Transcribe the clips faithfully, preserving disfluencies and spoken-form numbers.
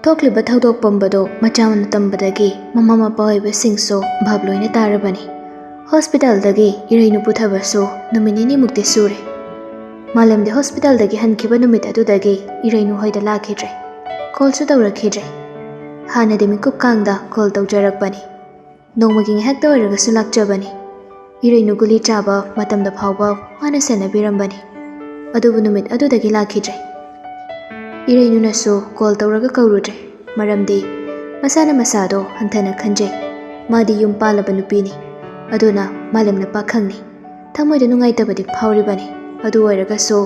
ꯊꯣꯛꯂꯤꯕ ꯊꯧꯗꯣꯛ ꯄꯨꯝꯕꯗꯨ ꯃꯆꯥ ꯃꯅꯥꯎꯅ ꯇꯝꯕꯗꯒꯤ ꯃꯃꯥ ꯃꯄꯥ ꯑꯣꯏꯕꯁꯤꯡꯁꯨ ꯚꯥꯞ ꯂꯣꯏꯅ ꯇꯥꯔꯕꯅꯤ꯫ ꯍꯣꯁꯄꯤꯇꯥꯜꯗꯒꯤ ꯏꯔꯩꯅꯨ ꯄꯨꯊꯕꯁꯨ ꯅꯨꯃꯤꯠ ꯅꯤꯅꯤꯃꯨꯛꯇꯤ ꯁꯨꯔꯦ꯫ ꯃꯥꯂꯦꯝꯗꯤ ꯍꯣꯁꯄꯤꯇꯥꯜꯗꯒꯤ ꯍꯟꯈꯤꯕ ꯅꯨꯃꯤꯠ ꯑꯗꯨꯗꯒꯤ ꯏꯔꯩꯅꯨ ꯍꯣꯏꯗ ꯂꯥꯛꯈꯤꯗ꯭ꯔꯦ꯫ ꯀꯣꯜꯁꯨ ꯇꯧꯔꯛꯈꯤꯗ꯭ꯔꯦ꯫ ꯍꯥꯟꯅꯗꯤ ꯃꯤꯀꯨꯞ ꯀꯥꯡꯗ ꯀꯣꯜ ꯇꯧꯖꯔꯛꯄꯅꯤ꯫ ꯅꯣꯡꯃꯒꯤ ꯉꯥꯏꯍꯥꯛꯇ ꯑꯣꯏꯔꯒꯁꯨ ꯂꯥꯛꯆꯕꯅꯤ꯫ ꯏꯔꯩꯅꯨ ꯒꯨꯂꯤ ꯆꯥꯕ ꯃꯇꯝꯗ ꯐꯥꯎꯕ ꯃꯥꯅ ꯁꯦꯟꯅꯕꯤꯔꯝꯕꯅꯤ꯫ ꯑꯗꯨꯕꯨ ꯅꯨꯃꯤꯠ ꯑꯗꯨꯗꯒꯤ ꯂꯥꯛꯈꯤꯗ꯭ꯔꯦ꯫ ꯏꯔꯩꯅꯨꯅꯁꯨ ꯀꯣꯜ ꯇꯧꯔꯒ ꯀꯧꯔꯨꯗ꯭ꯔꯦ꯫ ꯃꯔꯝꯗꯤ ꯃꯁꯥꯅ ꯃꯁꯥꯗꯣ ꯍꯟꯊꯅ ꯈꯟꯖꯩ꯫ ꯃꯥꯗꯤ ꯌꯨꯝ ꯄꯥꯜꯂꯕ ꯅꯨꯄꯤꯅꯤ꯫ ꯑꯗꯨꯅ ꯃꯥꯂꯦꯝꯅ ꯄꯥꯈꯪꯅꯤ꯫ ꯊꯃꯣꯏꯗ ꯅꯨꯡꯉꯥꯏꯇꯕꯗꯤ ꯐꯥꯎꯔꯤꯕꯅꯤ꯫ ꯑꯗꯨ ꯑꯣꯏꯔꯒꯁꯨ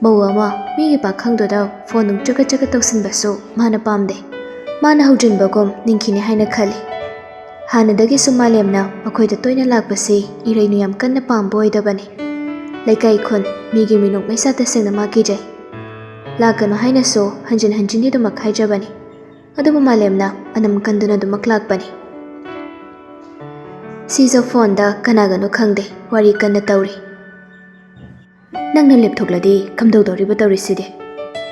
ꯃꯧ ꯑꯃ ꯃꯤꯒꯤ ꯄꯥꯈꯪꯗꯨꯗ ꯐꯣꯟ ꯅꯨꯡ ꯆꯒꯠ ꯆꯒꯠ ꯇꯧꯁꯤꯟꯕꯁꯨ ꯃꯥꯅ ꯄꯥꯝꯗꯦ꯫ ꯃꯥꯅ ꯍꯧꯖꯤꯟꯕꯒꯨꯝ ꯅꯤꯡꯈꯤꯅꯤ ꯍꯥꯏꯅ ꯈꯜꯂꯤ꯫ ꯍꯥꯟꯅꯗꯒꯤꯁꯨ ꯃꯥꯂꯦꯝꯅ ꯃꯈꯣꯏꯗ ꯇꯣꯏꯅ ꯂꯥꯛꯄꯁꯤ ꯏꯔꯩꯅꯨ ꯌꯥꯝ ꯀꯟꯅ ꯄꯥꯝꯕ ꯑꯣꯏꯗꯕꯅꯤ꯫ ꯂꯩꯀꯥꯏ ꯈꯨꯟ ꯃꯤꯒꯤ ꯃꯤꯅꯣꯛ ꯃꯩꯁꯥ ꯇꯁꯦꯡꯅ ꯃꯥ ꯀꯤꯖꯩ꯫ ꯂꯥꯛꯀꯅꯨ ꯍꯥꯏꯅꯁꯨ ꯍꯟꯖꯤꯟ ꯍꯟꯖꯤꯟꯗꯤ ꯑꯗꯨꯃꯛ ꯍꯥꯏꯖꯕꯅꯤ꯫ ꯑꯗꯨꯕꯨ ꯃꯥꯂꯦꯝꯅ ꯑꯅꯝ ꯀꯟꯗꯨꯅ ꯑꯗꯨꯃꯛ ꯂꯥꯛꯄꯅꯤ꯫ ꯁꯤꯁꯨ ꯐꯣꯟꯗ ꯀꯅꯥꯒꯅꯣ ꯈꯪꯗꯦ ꯋꯥꯔꯤ ꯀꯟꯅ ꯇꯧꯔꯤ꯫ "ꯅꯪꯅ ꯂꯦꯞꯊꯣꯛꯂꯗꯤ ꯀꯝꯗꯧꯗꯧꯔꯤꯕ ꯇꯧꯔꯤꯁꯤꯗꯤ?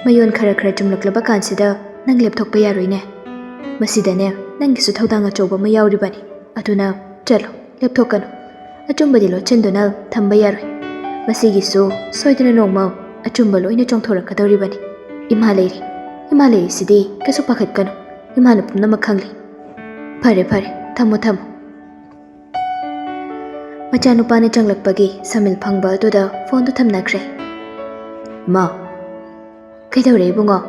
ꯃꯌꯣꯟ ꯈꯔ ꯈꯔ ꯆꯨꯝꯂꯛꯂꯕ ꯀꯥꯟꯁꯤꯗ ꯅꯪ ꯂꯦꯞꯊꯣꯛꯄ ꯌꯥꯔꯣꯏꯅꯦ꯫ ꯃꯁꯤꯗꯅꯦ ꯅꯪꯒꯤꯁꯨ ꯊꯧꯗꯥꯡ ꯑꯆꯧꯕ ꯑꯃ ꯌꯥꯎꯔꯤꯕꯅꯤ꯫ ꯑꯗꯨꯅ ꯆꯠꯂꯣ, ꯂꯦꯞꯊꯣꯛꯀꯅꯨ꯫ ꯑꯆꯨꯝꯕꯗꯤ ꯂꯣꯠꯁꯤꯟꯗꯨꯅ ꯊꯝꯕ ꯌꯥꯔꯣꯏ꯫ ꯃꯁꯤꯒꯤꯁꯨ ꯁꯣꯏꯗꯅ ꯅꯣꯡꯃ ꯑꯆꯨꯝꯕ ꯂꯣꯏꯅ ꯆꯣꯡꯊꯣꯔꯛꯀꯗꯧꯔꯤꯕꯅꯤ꯫ ꯏꯃꯥ ꯂꯩꯔꯤ, ꯏꯃꯥ ꯂꯩꯔꯤꯁꯤꯗꯤ ꯀꯩꯁꯨ ꯄꯥꯈꯠꯀꯅꯨ꯫ ꯏꯃꯥꯅ ꯄꯨꯝꯅꯃꯛ ꯈꯪꯂꯤ꯫ ꯐꯔꯦ, ꯐꯔꯦ, ꯊꯝꯃꯣ, ꯊꯝꯃꯣ꯫" ꯃꯆꯥꯅꯨꯄꯥꯅ ꯆꯪꯂꯛꯄꯒꯤ ꯁꯃꯤꯜ ꯐꯪꯕ ꯑꯗꯨꯗ ꯐꯣꯟꯗꯨ ꯊꯝꯅꯈ꯭ꯔꯦ꯫ "ꯏꯃꯥ꯫" "ꯀꯩꯗꯧꯔꯦ ꯏꯕꯨꯡꯉꯣ?"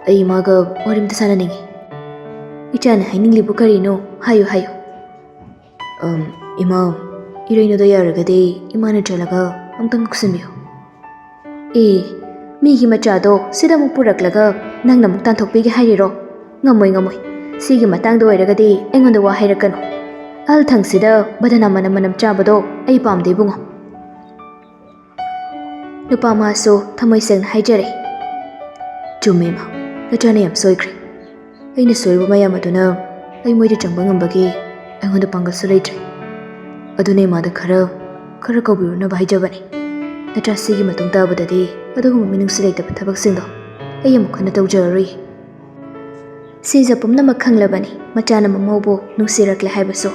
"ꯑꯩ ꯏꯃꯥꯒ ꯋꯥꯔꯤ ꯑꯝꯇ ꯁꯥꯟꯅꯅꯤꯡꯉꯤ꯫" "ꯏꯆꯥꯅ ꯍꯥꯏꯅꯤꯡꯂꯤꯕꯨ ꯀꯔꯤꯅꯣ? ꯍꯥꯏꯌꯨ, ꯍꯥꯏꯌꯨ꯫" "ꯑꯝ, ꯏꯃꯥ, ꯏꯔꯩꯅꯨꯗꯣ ꯌꯥꯔꯒꯗꯤ ꯏꯃꯥꯅ ꯆꯠꯂꯒ ꯑꯝꯇꯪ ꯀꯧꯁꯤꯟꯕꯤꯌꯨ꯫" "ꯑꯦ, ꯃꯤꯒꯤ ꯃꯆꯥꯗꯣ ꯁꯤꯗ ꯑꯃꯨꯛ ꯄꯨꯔꯛꯂꯒ ꯅꯪꯅ ꯑꯃꯨꯛ ꯇꯥꯟꯊꯣꯛꯄꯤꯒꯦ ꯍꯥꯏꯔꯤꯔꯣ? ꯉꯝꯃꯣꯏ, ꯉꯝꯃꯣꯏ꯫ ꯁꯤꯒꯤ ꯃꯇꯥꯡꯗ ꯑꯣꯏꯔꯒꯗꯤ ꯑꯩꯉꯣꯟꯗ ꯋꯥ ꯍꯥꯏꯔꯛꯀꯅꯨ꯫ ꯑꯍꯜ ꯊꯪꯁꯤꯗ ꯕꯗꯅꯥꯝ ꯃꯅꯝ ꯃꯅꯝ ꯆꯥꯕꯗꯣ ꯑꯩ ꯄꯥꯝꯗꯦ ꯏꯕꯨꯡꯉꯣ꯫" ꯅꯨꯄꯥ ꯃꯥꯁꯨ ꯊꯃꯣꯏ ꯁꯦꯡꯅ ꯍꯥꯏꯖꯔꯦ꯫ "ꯆꯨꯝꯃꯦ ꯏꯃꯥ, ꯅꯆꯥꯅ ꯌꯥꯝ ꯁꯣꯏꯈ꯭ꯔꯦ꯫ ꯑꯩꯅ ꯁꯣꯏꯕ ꯃꯌꯥꯝ ꯑꯗꯨꯅ ꯑꯩ ꯃꯣꯏꯗ ꯆꯪꯕ ꯉꯝꯕꯒꯤ ꯑꯩꯉꯣꯟꯗ ꯄꯥꯡꯒꯜꯁꯨ ꯂꯩꯇ꯭ꯔꯦ꯫ ꯑꯗꯨꯅ ꯏꯃꯥꯗ ꯈꯔ, ꯈꯔ ꯀꯧꯕꯤꯔꯨꯅꯕ ꯍꯥꯏꯖꯕꯅꯤ꯫ ꯅꯆꯥꯁꯤꯒꯤ ꯃꯇꯨꯡ ꯇꯥꯕꯗꯗꯤ ꯑꯗꯨꯒꯨꯝꯕ ꯃꯤꯅꯨꯡꯁꯤ ꯂꯩꯇꯕ ꯊꯕꯛꯁꯤꯡꯗꯣ ꯑꯩ ꯑꯃꯨꯛ ꯍꯟꯅ ꯇꯧꯖꯔꯔꯣꯏ꯫" ꯁꯤꯖ ꯄꯨꯝꯅꯃꯛ ꯈꯪꯂꯕꯅꯤ, ꯃꯆꯥꯅ ꯃꯃꯧꯕꯨ ꯅꯨꯡꯁꯤꯔꯛꯂꯦ ꯍꯥꯏꯕꯁꯨ꯫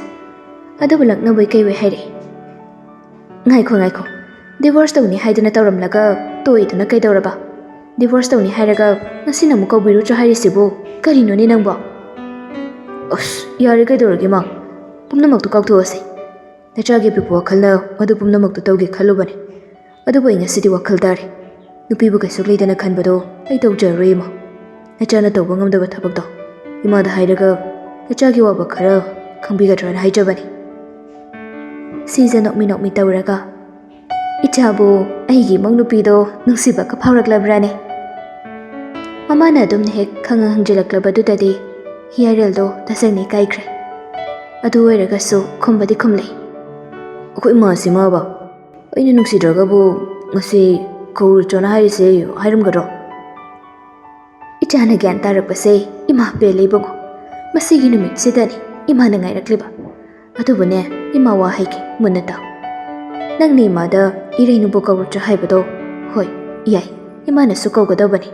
ꯑꯗꯨꯕꯨ ꯂꯛꯅꯕꯣꯏ ꯀꯩꯕꯣꯏ ꯍꯥꯏꯔꯛꯏ꯫ "ꯉꯥꯏꯈꯣ, ꯉꯥꯏꯈꯣ, divorce ꯇꯧꯅꯤ ꯍꯥꯏꯗꯨꯅ ꯇꯧꯔꯝꯂꯒ ꯇꯣꯛꯏꯗꯨꯅ ꯀꯩꯗꯧꯔꯕ? Divorce ꯇꯧꯅꯤ ꯍꯥꯏꯔꯒ ꯉꯁꯤꯅ ꯑꯃꯨꯛ ꯀꯧꯕꯤꯔꯨꯆꯣ ꯍꯥꯏꯔꯤꯁꯤꯕꯨ ꯀꯔꯤꯅꯣꯅꯦ ꯅꯪꯕꯣ?" "ꯑꯁ, ꯌꯥꯔꯦ, ꯀꯩꯗꯧꯔꯒꯦ ꯃꯥ? ꯄꯨꯝꯅꯃꯛꯇꯣ ꯀꯥꯎꯊꯣꯛꯑꯁꯤ꯫ ꯅꯆꯥꯒꯤ ꯑꯄꯤꯛꯄ ꯋꯥꯈꯜꯅ ꯃꯗꯨ ꯄꯨꯝꯅꯃꯛꯇꯣ ꯇꯧꯒꯦ ꯈꯜꯂꯨꯕꯅꯤ꯫ ꯑꯗꯨꯕꯨ ꯑꯩ ꯉꯁꯤꯗꯤ ꯋꯥꯈꯜ ꯇꯥꯔꯦ꯫ ꯅꯨꯄꯤꯕꯨ ꯀꯩꯁꯨ ꯂꯩꯗꯅ ꯈꯟꯕꯗꯣ ꯑꯩ ꯇꯧꯖꯔꯔꯣꯏ, ꯏꯃꯥ꯫ ꯅꯆꯥꯅ ꯇꯧꯕ ꯉꯝꯗꯕ ꯊꯕꯛꯇꯣ ꯏꯃꯥꯗ ꯍꯥꯏꯔꯒ ꯅꯆꯥꯒꯤ ꯋꯥꯕ ꯈꯔ ꯈꯪꯕꯤꯒꯗ꯭ꯔꯅ ꯍꯥꯏꯖꯕꯅꯤ꯫" ꯁꯤꯖ ꯅꯣꯛꯃꯤ ꯅꯣꯛꯃꯤ ꯇꯧꯔꯒ, "ꯏꯆꯥꯕꯨ ꯑꯩꯒꯤ ꯏꯃꯧ ꯅꯨꯄꯤꯗꯣ ꯅꯨꯡꯁꯤꯕꯒ ꯐꯥꯎꯔꯛꯂꯕ꯭ꯔꯥꯅꯦ?" ꯃꯃꯥꯅ ꯑꯗꯨꯝꯅ ꯍꯦꯛ ꯈꯪꯉ ꯍꯪꯖꯤꯜꯂꯛꯂꯕꯗꯨꯗꯗꯤ ꯍꯤꯌꯥꯏꯔꯦꯜꯗꯣ ꯇꯁꯦꯡꯅ ꯏꯀꯥꯏꯈ꯭ꯔꯦ꯫ ꯑꯗꯨ ꯑꯣꯏꯔꯒꯁꯨ ꯈꯨꯝꯕꯗꯤ ꯈꯨꯝꯂꯦ꯫ "ꯑꯩꯈꯣꯏ ꯏꯃꯥꯁꯤ ꯏꯃꯥꯕ, ꯑꯩꯅ ꯅꯨꯡꯁꯤꯗ꯭ꯔꯒꯕꯨ ꯉꯁꯤ ꯀꯧꯔꯨꯆꯣꯅ ꯍꯥꯏꯔꯤꯁꯦ ꯍꯥꯏꯔꯝꯒꯗ꯭ꯔꯣ?" ꯏꯆꯥꯅ ꯒ꯭ꯌꯥꯟ ꯇꯥꯔꯛꯄꯁꯦ ꯏꯃꯥ ꯄꯦꯜꯂꯦ ꯏꯕꯨꯡꯉꯣ꯫ ꯃꯁꯤꯒꯤ ꯅꯨꯃꯤꯠꯁꯤꯗꯅꯤ ꯏꯃꯥꯅ ꯉꯥꯏꯔꯛꯂꯤꯕ꯫ ꯑꯗꯨꯕꯨꯅꯦ, ꯏꯃꯥ ꯋꯥ ꯍꯥꯏꯒꯦ, ꯃꯨꯟꯅ ꯇꯥꯎ꯫ ꯅꯪꯅ ꯏꯃꯥꯗ ꯏꯔꯩꯅꯨꯕꯨ ꯀꯧꯔꯨꯆꯣ ꯍꯥꯏꯕꯗꯣ, ꯍꯣꯏ, ꯌꯥꯏ, ꯏꯃꯥꯅꯁꯨ ꯀꯧꯒꯗꯧꯕꯅꯤ꯫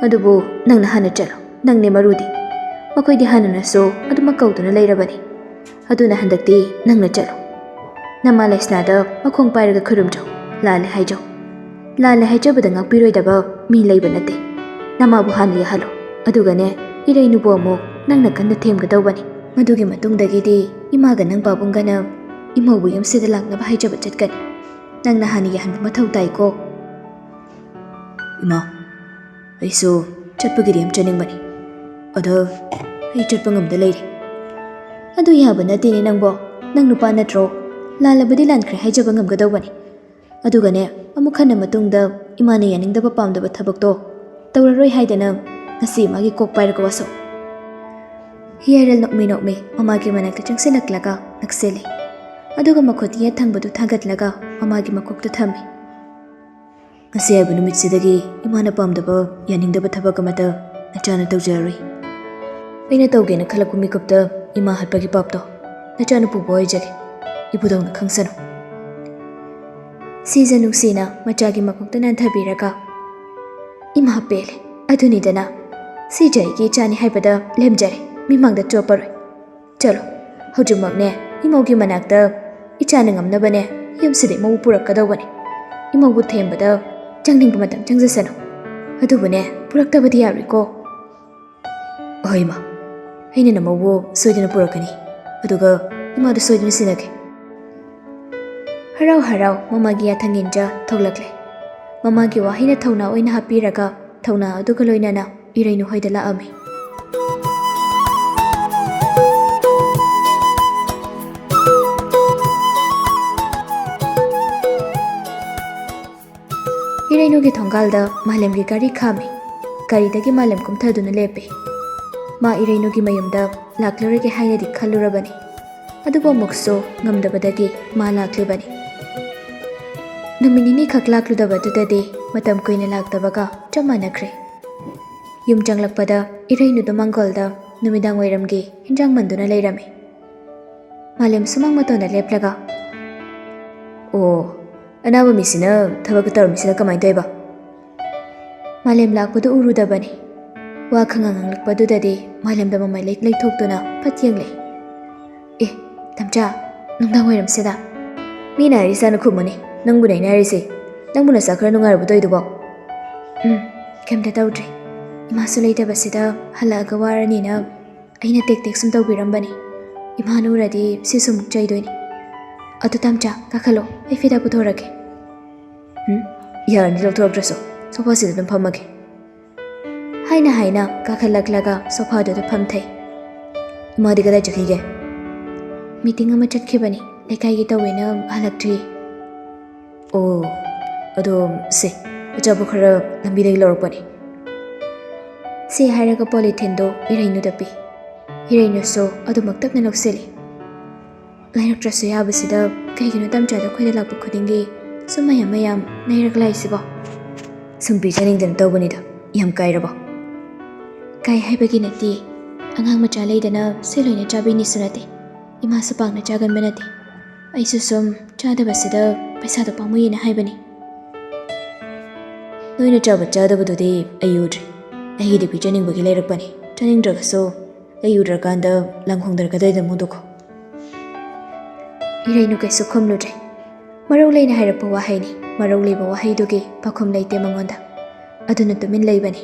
ꯑꯗꯨꯕꯨ ꯅꯪꯅ ꯍꯥꯟꯅ ꯆꯠꯂꯣ, ꯅꯪꯅꯦ ꯃꯔꯨꯗꯤ꯫ ꯃꯈꯣꯏꯗꯤ ꯍꯥꯟꯅꯅꯁꯨ ꯑꯗꯨꯃꯛ ꯀꯧꯗꯨꯅ ꯂꯩꯔꯕꯅꯤ꯫ ꯑꯗꯨꯅ ꯍꯟꯗꯛꯇꯤ ꯅꯪꯅ ꯆꯠꯂꯣ꯫ ꯅꯃꯥ ꯂꯩꯁꯅꯥꯗ ꯃꯈꯣꯡ ꯄꯥꯏꯔꯒ ꯈꯨꯔꯨꯝꯖꯧ, ꯂꯥꯜꯂꯦ ꯍꯥꯏꯖꯧ꯫ ꯂꯥꯜꯂꯦ ꯍꯥꯏꯖꯕꯗ ꯉꯥꯛꯄꯤꯔꯣꯏꯗꯕ ꯃꯤ ꯂꯩꯕ ꯅꯠꯇꯦ꯫ ꯅꯃꯥꯕꯨ ꯍꯥꯟꯅ ꯌꯥꯍꯜꯂꯣ, ꯑꯗꯨꯒꯅꯦ, ꯏꯔꯩꯅꯨꯕꯨ ꯑꯃꯨꯛ ꯅꯪꯅ ꯀꯟꯅ ꯊꯦꯝꯒꯗꯧꯕꯅꯤ꯫ ꯃꯗꯨꯒꯤ ꯃꯇꯨꯡꯗꯒꯤꯗꯤ ꯏꯃꯥꯒ ꯅꯪ ꯄꯥꯕꯨꯡꯒꯅ ꯏꯃꯧꯕꯨ ꯌꯨꯝꯁꯤꯗ ꯂꯥꯛꯅꯕ ꯍꯥꯏꯖꯕ ꯆꯠꯀꯅꯤ꯫ ꯅꯪꯅ ꯍꯥꯟꯅ ꯌꯥꯍꯟꯕ ꯃꯊꯧ ꯇꯥꯏꯀꯣ꯫ ꯏꯃꯥ, ꯑꯩꯁꯨ ꯆꯠꯄꯒꯤꯗꯤ ꯌꯥꯝ ꯆꯠꯅꯤꯡꯕꯅꯤ꯫ ꯑꯗꯣ ꯑꯩ ꯆꯠꯄ ꯉꯝꯗ ꯂꯩꯔꯦ꯫ ꯑꯗꯨ ꯌꯥꯕ ꯅꯠꯇꯦꯅꯦ ꯅꯪꯕꯣ꯫ ꯅꯪ ꯅꯨꯄꯥ ꯅꯠꯇ꯭ꯔꯣ? ꯂꯥꯜꯂꯕꯗꯤ ꯂꯥꯟꯈ꯭ꯔꯦ ꯍꯥꯏꯖꯕ ꯉꯝꯒꯗꯧꯕꯅꯤ꯫ ꯑꯗꯨꯒꯅꯦ, ꯑꯃꯨꯛ ꯍꯟꯅ ꯃꯇꯨꯡꯗ ꯏꯃꯥꯅ ꯌꯥꯅꯤꯡꯗꯕ ꯄꯥꯝꯗꯕ ꯊꯕꯛꯇꯣ ꯇꯧꯔꯔꯣꯏ ꯍꯥꯏꯗꯅ ꯉꯁꯤ ꯃꯥꯒꯤ ꯀꯣꯛ ꯄꯥꯏꯔꯒ ꯋꯥꯁꯛꯎ꯫ ꯍꯤꯌꯥꯏꯔꯦꯜ ꯅꯣꯛꯃꯤ ꯅꯣꯛꯃꯤ ꯃꯃꯥꯒꯤ ꯃꯅꯥꯛꯇ ꯆꯪꯁꯤꯜꯂꯛꯂꯒ ꯅꯛꯁꯤꯜꯂꯤ꯫ ꯑꯗꯨꯒ ꯃꯈꯨꯠ ꯌꯦꯠ ꯊꯪꯕꯗꯨ ꯊꯥꯡꯒꯠꯂꯒ ꯃꯃꯥꯒꯤ ꯃꯀꯣꯛꯇ ꯊꯝꯃꯤ꯫ ꯉꯁꯤ ꯍꯥꯏꯕ ꯅꯨꯃꯤꯠꯁꯤꯗꯒꯤ ꯏꯃꯥꯅ ꯄꯥꯝꯗꯕ, ꯌꯥꯅꯤꯡꯗꯕ ꯊꯕꯛ ꯑꯃꯠꯇ ꯅꯆꯥꯅ ꯇꯧꯖꯔꯔꯣꯏ꯫ ꯑꯩꯅ ꯇꯧꯒꯦꯅ ꯈꯜꯂꯛꯄ ꯃꯤꯀꯨꯞꯇ ꯏꯃꯥ ꯍꯥꯠꯄꯒꯤ ꯄꯥꯞꯇꯣ ꯅꯆꯥꯅ ꯄꯨꯕ ꯑꯣꯏꯖꯒꯦ꯫ ꯏꯄꯨꯗꯧꯅ ꯈꯪꯁꯅꯨ꯫ ꯁꯤꯖ ꯅꯨꯡꯁꯤꯅ ꯃꯆꯥꯒꯤ ꯃꯀꯣꯛꯇ ꯅꯥꯟꯊꯕꯤꯔꯒ, "ꯏꯃꯥ ꯄꯦꯜꯂꯦ, ꯑꯗꯨꯅꯤꯗꯅ꯫ "ꯁꯤꯁꯦ ꯑꯩꯒꯤ ꯏꯆꯥꯅꯤ ꯍꯥꯏꯕꯗ ꯂꯦꯝꯖꯔꯦ, ꯃꯤꯃꯥꯡꯗ ꯆꯣꯞꯄꯔꯣꯏ꯫ ꯆꯠꯂꯣ, ꯍꯧꯖꯤꯛꯃꯛꯅꯦ ꯏꯃꯧꯒꯤ ꯃꯅꯥꯛꯇ ꯏꯆꯥꯅ ꯉꯝꯅꯕꯅꯦ ꯌꯨꯝꯁꯤꯗ ꯏꯃꯧ ꯄꯨꯔꯛꯀꯗꯧꯕꯅꯦ꯫ ꯏꯃꯧꯕꯨ ꯊꯦꯝꯕꯗ ꯆꯪꯅꯤꯡꯕ ꯃꯇꯝ ꯆꯪꯖꯁꯅꯨ꯫ ꯑꯗꯨꯕꯨꯅꯦ, ꯄꯨꯔꯛꯇꯕꯗꯤ ꯌꯥꯔꯣꯏꯀꯣ꯫" "ꯍꯣꯏ ꯏꯃꯥ, ꯑꯩꯅ ꯅꯃꯧꯕꯨ ꯁꯣꯏꯗꯅ ꯄꯨꯔꯛꯀꯅꯤ꯫ ꯑꯗꯨꯒ ꯏꯃꯥꯗ ꯁꯣꯏꯗꯅ ꯁꯤꯟꯅꯒꯦ꯫" ꯍꯔꯥꯎ ꯍꯔꯥꯎ ꯃꯃꯥꯒꯤ ꯌꯥꯊꯪ ꯏꯟꯖ ꯊꯣꯛꯂꯛꯂꯦ꯫ ꯃꯃꯥꯒꯤ ꯋꯥꯍꯩꯅ ꯊꯧꯅꯥ ꯑꯣꯏꯅ ꯍꯥꯞꯄꯤꯔꯒ ꯊꯧꯅꯥ ꯑꯗꯨꯒ ꯂꯣꯏꯅꯅ ꯏꯔꯩꯅꯨ ꯍꯣꯏꯗ ꯂꯥꯛꯑꯝꯃꯤ꯫ ꯏꯔꯩꯅꯨꯒꯤ ꯊꯣꯡꯒꯥꯜꯗ ꯃꯥꯂꯦꯝꯒꯤ ꯒꯥꯔꯤ ꯈꯥꯝꯃꯤ꯫ ꯒꯥꯔꯤꯗꯒꯤ ꯃꯥꯂꯦꯝ ꯀꯨꯝꯊꯗꯨꯅ ꯂꯦꯞꯄꯤ꯫ ꯃꯥ ꯏꯔꯩꯅꯨꯒꯤ ꯃꯌꯨꯝꯗ ꯂꯥꯛꯂꯔꯣꯏꯒꯦ ꯍꯥꯏꯅꯗꯤ ꯈꯜꯂꯨꯔꯕꯅꯤ꯫ ꯑꯗꯨꯕꯨ ꯑꯃꯨꯛꯁꯨ ꯉꯝꯗꯕꯗꯒꯤ ꯃꯥ ꯂꯥꯛꯂꯤꯕꯅꯤ꯫ ꯅꯨꯃꯤꯠ ꯅꯤꯅꯤꯈꯛ ꯂꯥꯛꯂꯨꯗꯕꯗꯨꯗꯗꯤ ꯃꯇꯝ ꯀꯨꯏꯅ ꯂꯥꯛꯇꯕꯒ ꯆꯞ ꯃꯥꯟꯅꯈ꯭ꯔꯦ꯫ ꯌꯨꯝ ꯆꯪꯂꯛꯄꯗ ꯏꯔꯩꯅꯨꯗꯣ ꯃꯥꯡꯒꯣꯜꯗ ꯅꯨꯃꯤꯗꯥꯡ ꯋꯥꯏꯔꯝꯒꯤ ꯍꯤꯟꯖꯥꯡ ꯃꯟꯗꯨꯅ ꯂꯩꯔꯝꯃꯤ꯫ ꯃꯥꯂꯦꯝ ꯁꯨꯃꯥꯡ ꯃꯇꯣꯟꯗ ꯂꯦꯞꯂꯒ, "ꯑꯣ, ꯑꯅꯥꯕ ꯃꯤꯁꯤꯅ ꯊꯕꯛ ꯇꯧꯔꯝꯃꯤꯁꯤꯅ ꯀꯃꯥꯏꯅ ꯇꯧꯔꯤꯕ?" ꯃꯥꯂꯦꯝ ꯂꯥꯛꯄꯗꯨ ꯎꯔꯨꯗꯕꯅꯤ꯫ ꯋꯥ ꯈꯪꯉꯥꯡ ꯉꯥꯡꯂꯛꯄꯗꯨꯗꯗꯤ ꯃꯥꯂꯦꯝꯗ ꯃꯃꯥꯏ ꯂꯩ-, ꯂꯩꯊꯣꯛꯇꯨꯅ ꯐꯠ ꯌꯦꯡꯂꯦ꯫ "ꯑꯦ, ꯇꯝꯆꯥ, ꯅꯨꯡꯗꯥꯡ ꯋꯥꯏꯔꯝꯁꯤꯗ?" "ꯃꯤꯅ ꯍꯥꯏꯔꯤꯁꯥꯅ ꯈꯨꯝꯃꯨꯅꯦ, ꯅꯪꯕꯨꯅꯦ ꯑꯩꯅ ꯍꯥꯏꯔꯤꯁꯦ꯫ ꯅꯪꯕꯨ ꯅꯁꯥ ꯈꯔ ꯅꯨꯡꯉꯥꯏꯔꯕ ꯇꯧꯏꯗꯨꯕꯣ?" "ꯎꯝ, ꯀꯩꯝꯇ ꯇꯧꯗ꯭ꯔꯤ꯫ ꯏꯃꯥꯁꯨ ꯂꯩꯇꯕꯁꯤꯗ ꯍꯜꯂꯛꯑꯒ ꯋꯥꯔꯅꯤꯅ ꯑꯩꯅ ꯇꯦꯛ ꯇꯦꯛ ꯁꯨꯝ ꯇꯧꯕꯤꯔꯝꯕꯅꯤ꯫ ꯏꯃꯥꯅ ꯎꯔꯗꯤ ꯁꯤꯁꯨ ꯑꯃꯨꯛ ꯆꯩꯗꯣꯏꯅꯤ꯫ ꯑꯗꯨ ꯇꯝꯆꯥ, ꯀꯥꯈꯠꯂꯣ, ꯑꯩ ꯐꯤꯗꯥ ꯄꯨꯊꯣꯔꯛꯀꯦ꯫" "ꯎꯝ, ꯌꯥꯔꯅꯤ, ꯂꯧꯊꯣꯔꯛꯇ꯭ꯔꯁꯨ꯫ ꯁꯣꯐꯥꯁꯤꯗ ꯑꯗꯨꯝ ꯐꯝꯃꯒꯦ꯫" ꯍꯥꯏꯅ ꯍꯥꯏꯅ ꯀꯥꯈꯠꯂꯛꯂꯒ ꯁꯣꯐꯥꯗꯨꯗ ꯐꯝꯊꯩ꯫ "ꯏꯃꯥꯗꯤ ꯀꯗꯥꯏ ꯆꯠꯈꯤꯒꯦ?" "ꯃꯤꯇꯤꯡ ꯑꯃ ꯆꯠꯈꯤꯕꯅꯤ, ꯂꯩꯀꯥꯏꯒꯤ ꯇꯧꯋꯦꯅ ꯍꯜꯂꯛꯇ꯭ꯔꯤ꯫" "ꯑꯣ, ꯑꯗꯣ ꯁꯦ, ꯑꯆꯥꯄꯣꯠ ꯈꯔ ꯂꯝꯕꯤꯗꯒꯤ ꯂꯧꯔꯛꯄꯅꯤ꯫" ꯁꯤ ꯍꯥꯏꯔꯒ ꯄꯣꯂꯤꯊꯤꯟꯗꯣ ꯏꯔꯩꯅꯨꯗ ꯄꯤ꯫ ꯏꯔꯩꯅꯨꯁꯨ ꯑꯗꯨꯃꯛ ꯇꯞꯅ ꯂꯧꯁꯤꯜꯂꯤ꯫ ꯂꯩꯔꯛꯇ꯭ꯔꯁꯨ ꯌꯥꯕꯁꯤꯗ ꯀꯩꯒꯤꯅꯣ ꯇꯝꯆꯥꯗ ꯑꯩꯈꯣꯏꯗ ꯂꯥꯛꯄ ꯈꯨꯗꯤꯡꯒꯤ ꯁꯨꯝ ꯃꯌꯥꯝ ꯃꯌꯥꯝ ꯂꯩꯔꯒ ꯂꯥꯛꯏꯁꯤꯕꯣ? ꯁꯨꯝ ꯄꯤꯖꯅꯤꯡꯗꯅ ꯇꯧꯕꯅꯤꯗ, ꯌꯥꯝ ꯀꯥꯏꯔꯕꯣ? ꯀꯥꯏ ꯍꯥꯏꯕꯒꯤ ꯅꯠꯇꯦ, ꯑꯉꯥꯡ ꯃꯆꯥ ꯂꯩꯗꯅ ꯁꯤ ꯂꯣꯏꯅ ꯆꯥꯕꯤꯅꯤꯁꯨ ꯅꯠꯇꯦ, ꯏꯃꯥꯁꯨ ꯄꯥꯛꯅ ꯆꯥꯒꯟꯕ ꯅꯠꯇꯦ꯫ ꯑꯩꯁꯨ ꯁꯨꯝ ꯆꯥꯗꯕꯁꯤꯗ ꯄꯩꯁꯥꯗꯣ ꯄꯥꯝꯃꯨꯏꯌꯦꯅ ꯍꯥꯏꯕꯅꯤ꯫ ꯅꯣꯏꯅ ꯆꯥꯕ ꯆꯥꯗꯕꯗꯨꯗꯤ ꯑꯩ ꯎꯗ꯭ꯔꯤ꯫ ꯑꯩꯒꯤꯗꯤ ꯄꯤꯖꯅꯤꯡꯕꯒꯤ ꯂꯩꯔꯛꯄꯅꯤ꯫ ꯆꯥꯅꯤꯡꯗ꯭ꯔꯒꯁꯨ ꯂꯩꯔꯨꯗ꯭ꯔꯀꯥꯟꯗ ꯂꯪ ꯍꯣꯡꯗꯔꯛꯀꯗꯣꯏꯗ ꯑꯃꯨꯛ ꯗꯨꯈꯣ꯫ ꯏꯔꯩꯅꯨ ꯀꯩꯁꯨ ꯈꯨꯝꯂꯨꯗ꯭ꯔꯦ꯫ ꯃꯔꯧ ꯂꯩꯅ ꯍꯥꯏꯔꯛꯄ ꯋꯥꯍꯩꯅꯤ꯫ ꯃꯔꯧ ꯂꯩꯕ ꯋꯥꯍꯩꯗꯨꯒꯤ ꯄꯥꯈꯨꯝ ꯂꯩꯇꯦ ꯃꯉꯣꯟꯗ꯫ ꯑꯗꯨꯅ ꯇꯨꯃꯤꯟ ꯂꯩꯕꯅꯤ꯫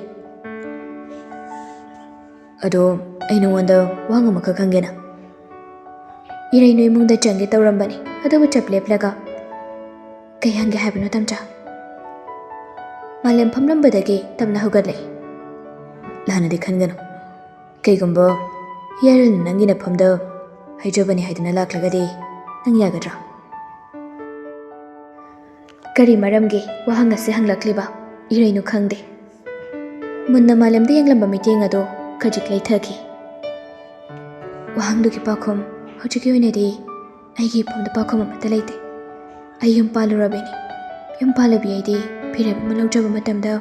"ꯑꯗꯣ, ꯑꯩ ꯅꯉꯣꯟꯗ ꯋꯥꯍꯪ ꯑꯃꯈꯛ ꯍꯪꯒꯦꯅ?" ꯏꯔꯩꯅꯨ ꯏꯃꯨꯡꯗ ꯆꯪꯒꯦ ꯇꯧꯔꯝꯕꯅꯤ, ꯑꯗꯨꯕꯨ ꯆꯞ ꯂꯦꯞꯂꯒ, "ꯀꯩ ꯍꯪꯒꯦ ꯍꯥꯏꯕꯅꯣ, ꯇꯝꯆꯥ?" ꯃꯥꯂꯦꯝ ꯐꯝꯂꯝꯕꯗꯒꯤ ꯇꯞꯅ ꯍꯧꯒꯠꯂꯛꯏ꯫ "ꯂꯥꯟꯅꯗꯤ ꯈꯟꯒꯅꯨ꯫ ꯀꯩꯒꯨꯝꯕ ꯍꯤꯌꯥꯔꯦꯜꯅ ꯅꯪꯒꯤ ꯅꯐꯝꯗ ꯍꯥꯏꯖꯕꯅꯤ ꯍꯥꯏꯗꯨꯅ ꯂꯥꯛꯂꯒꯗꯤ ꯅꯪ ꯌꯥꯒꯗ꯭ꯔꯥ?" ꯀꯔꯤ ꯃꯔꯝꯒꯤ ꯋꯥꯍꯪ ꯑꯁꯤ ꯍꯪꯂꯛꯂꯤꯕ ꯏꯔꯩꯅꯨ ꯈꯪꯗꯦ꯫ ꯃꯨꯟꯅ ꯃꯥꯂꯦꯝꯗ ꯌꯦꯡꯂꯝꯕ ꯃꯤꯠꯌꯦꯡ ꯑꯗꯨ ꯈꯖꯤꯛ ꯂꯩꯊꯈꯤ꯫ "ꯋꯥꯍꯪꯗꯨꯒꯤ ꯄꯥꯎꯈꯨꯝ ꯍꯧꯖꯤꯛꯀꯤ ꯑꯣꯏꯅꯗꯤ ꯑꯩꯒꯤ ꯏꯐꯝꯗ ꯄꯥꯎꯈꯨꯝ ꯑꯃꯠꯇ ꯂꯩꯇꯦ꯫ ꯑꯩ ꯌꯨꯝ ꯄꯥꯜꯂꯨꯔꯕꯤꯅꯤ꯫ ꯌꯨꯝ ꯄꯥꯜꯂꯕꯤ ꯑꯩꯗꯤ ꯐꯤꯔꯦꯞ ꯑꯃ ꯂꯧꯖꯕ ꯃꯇꯝꯗ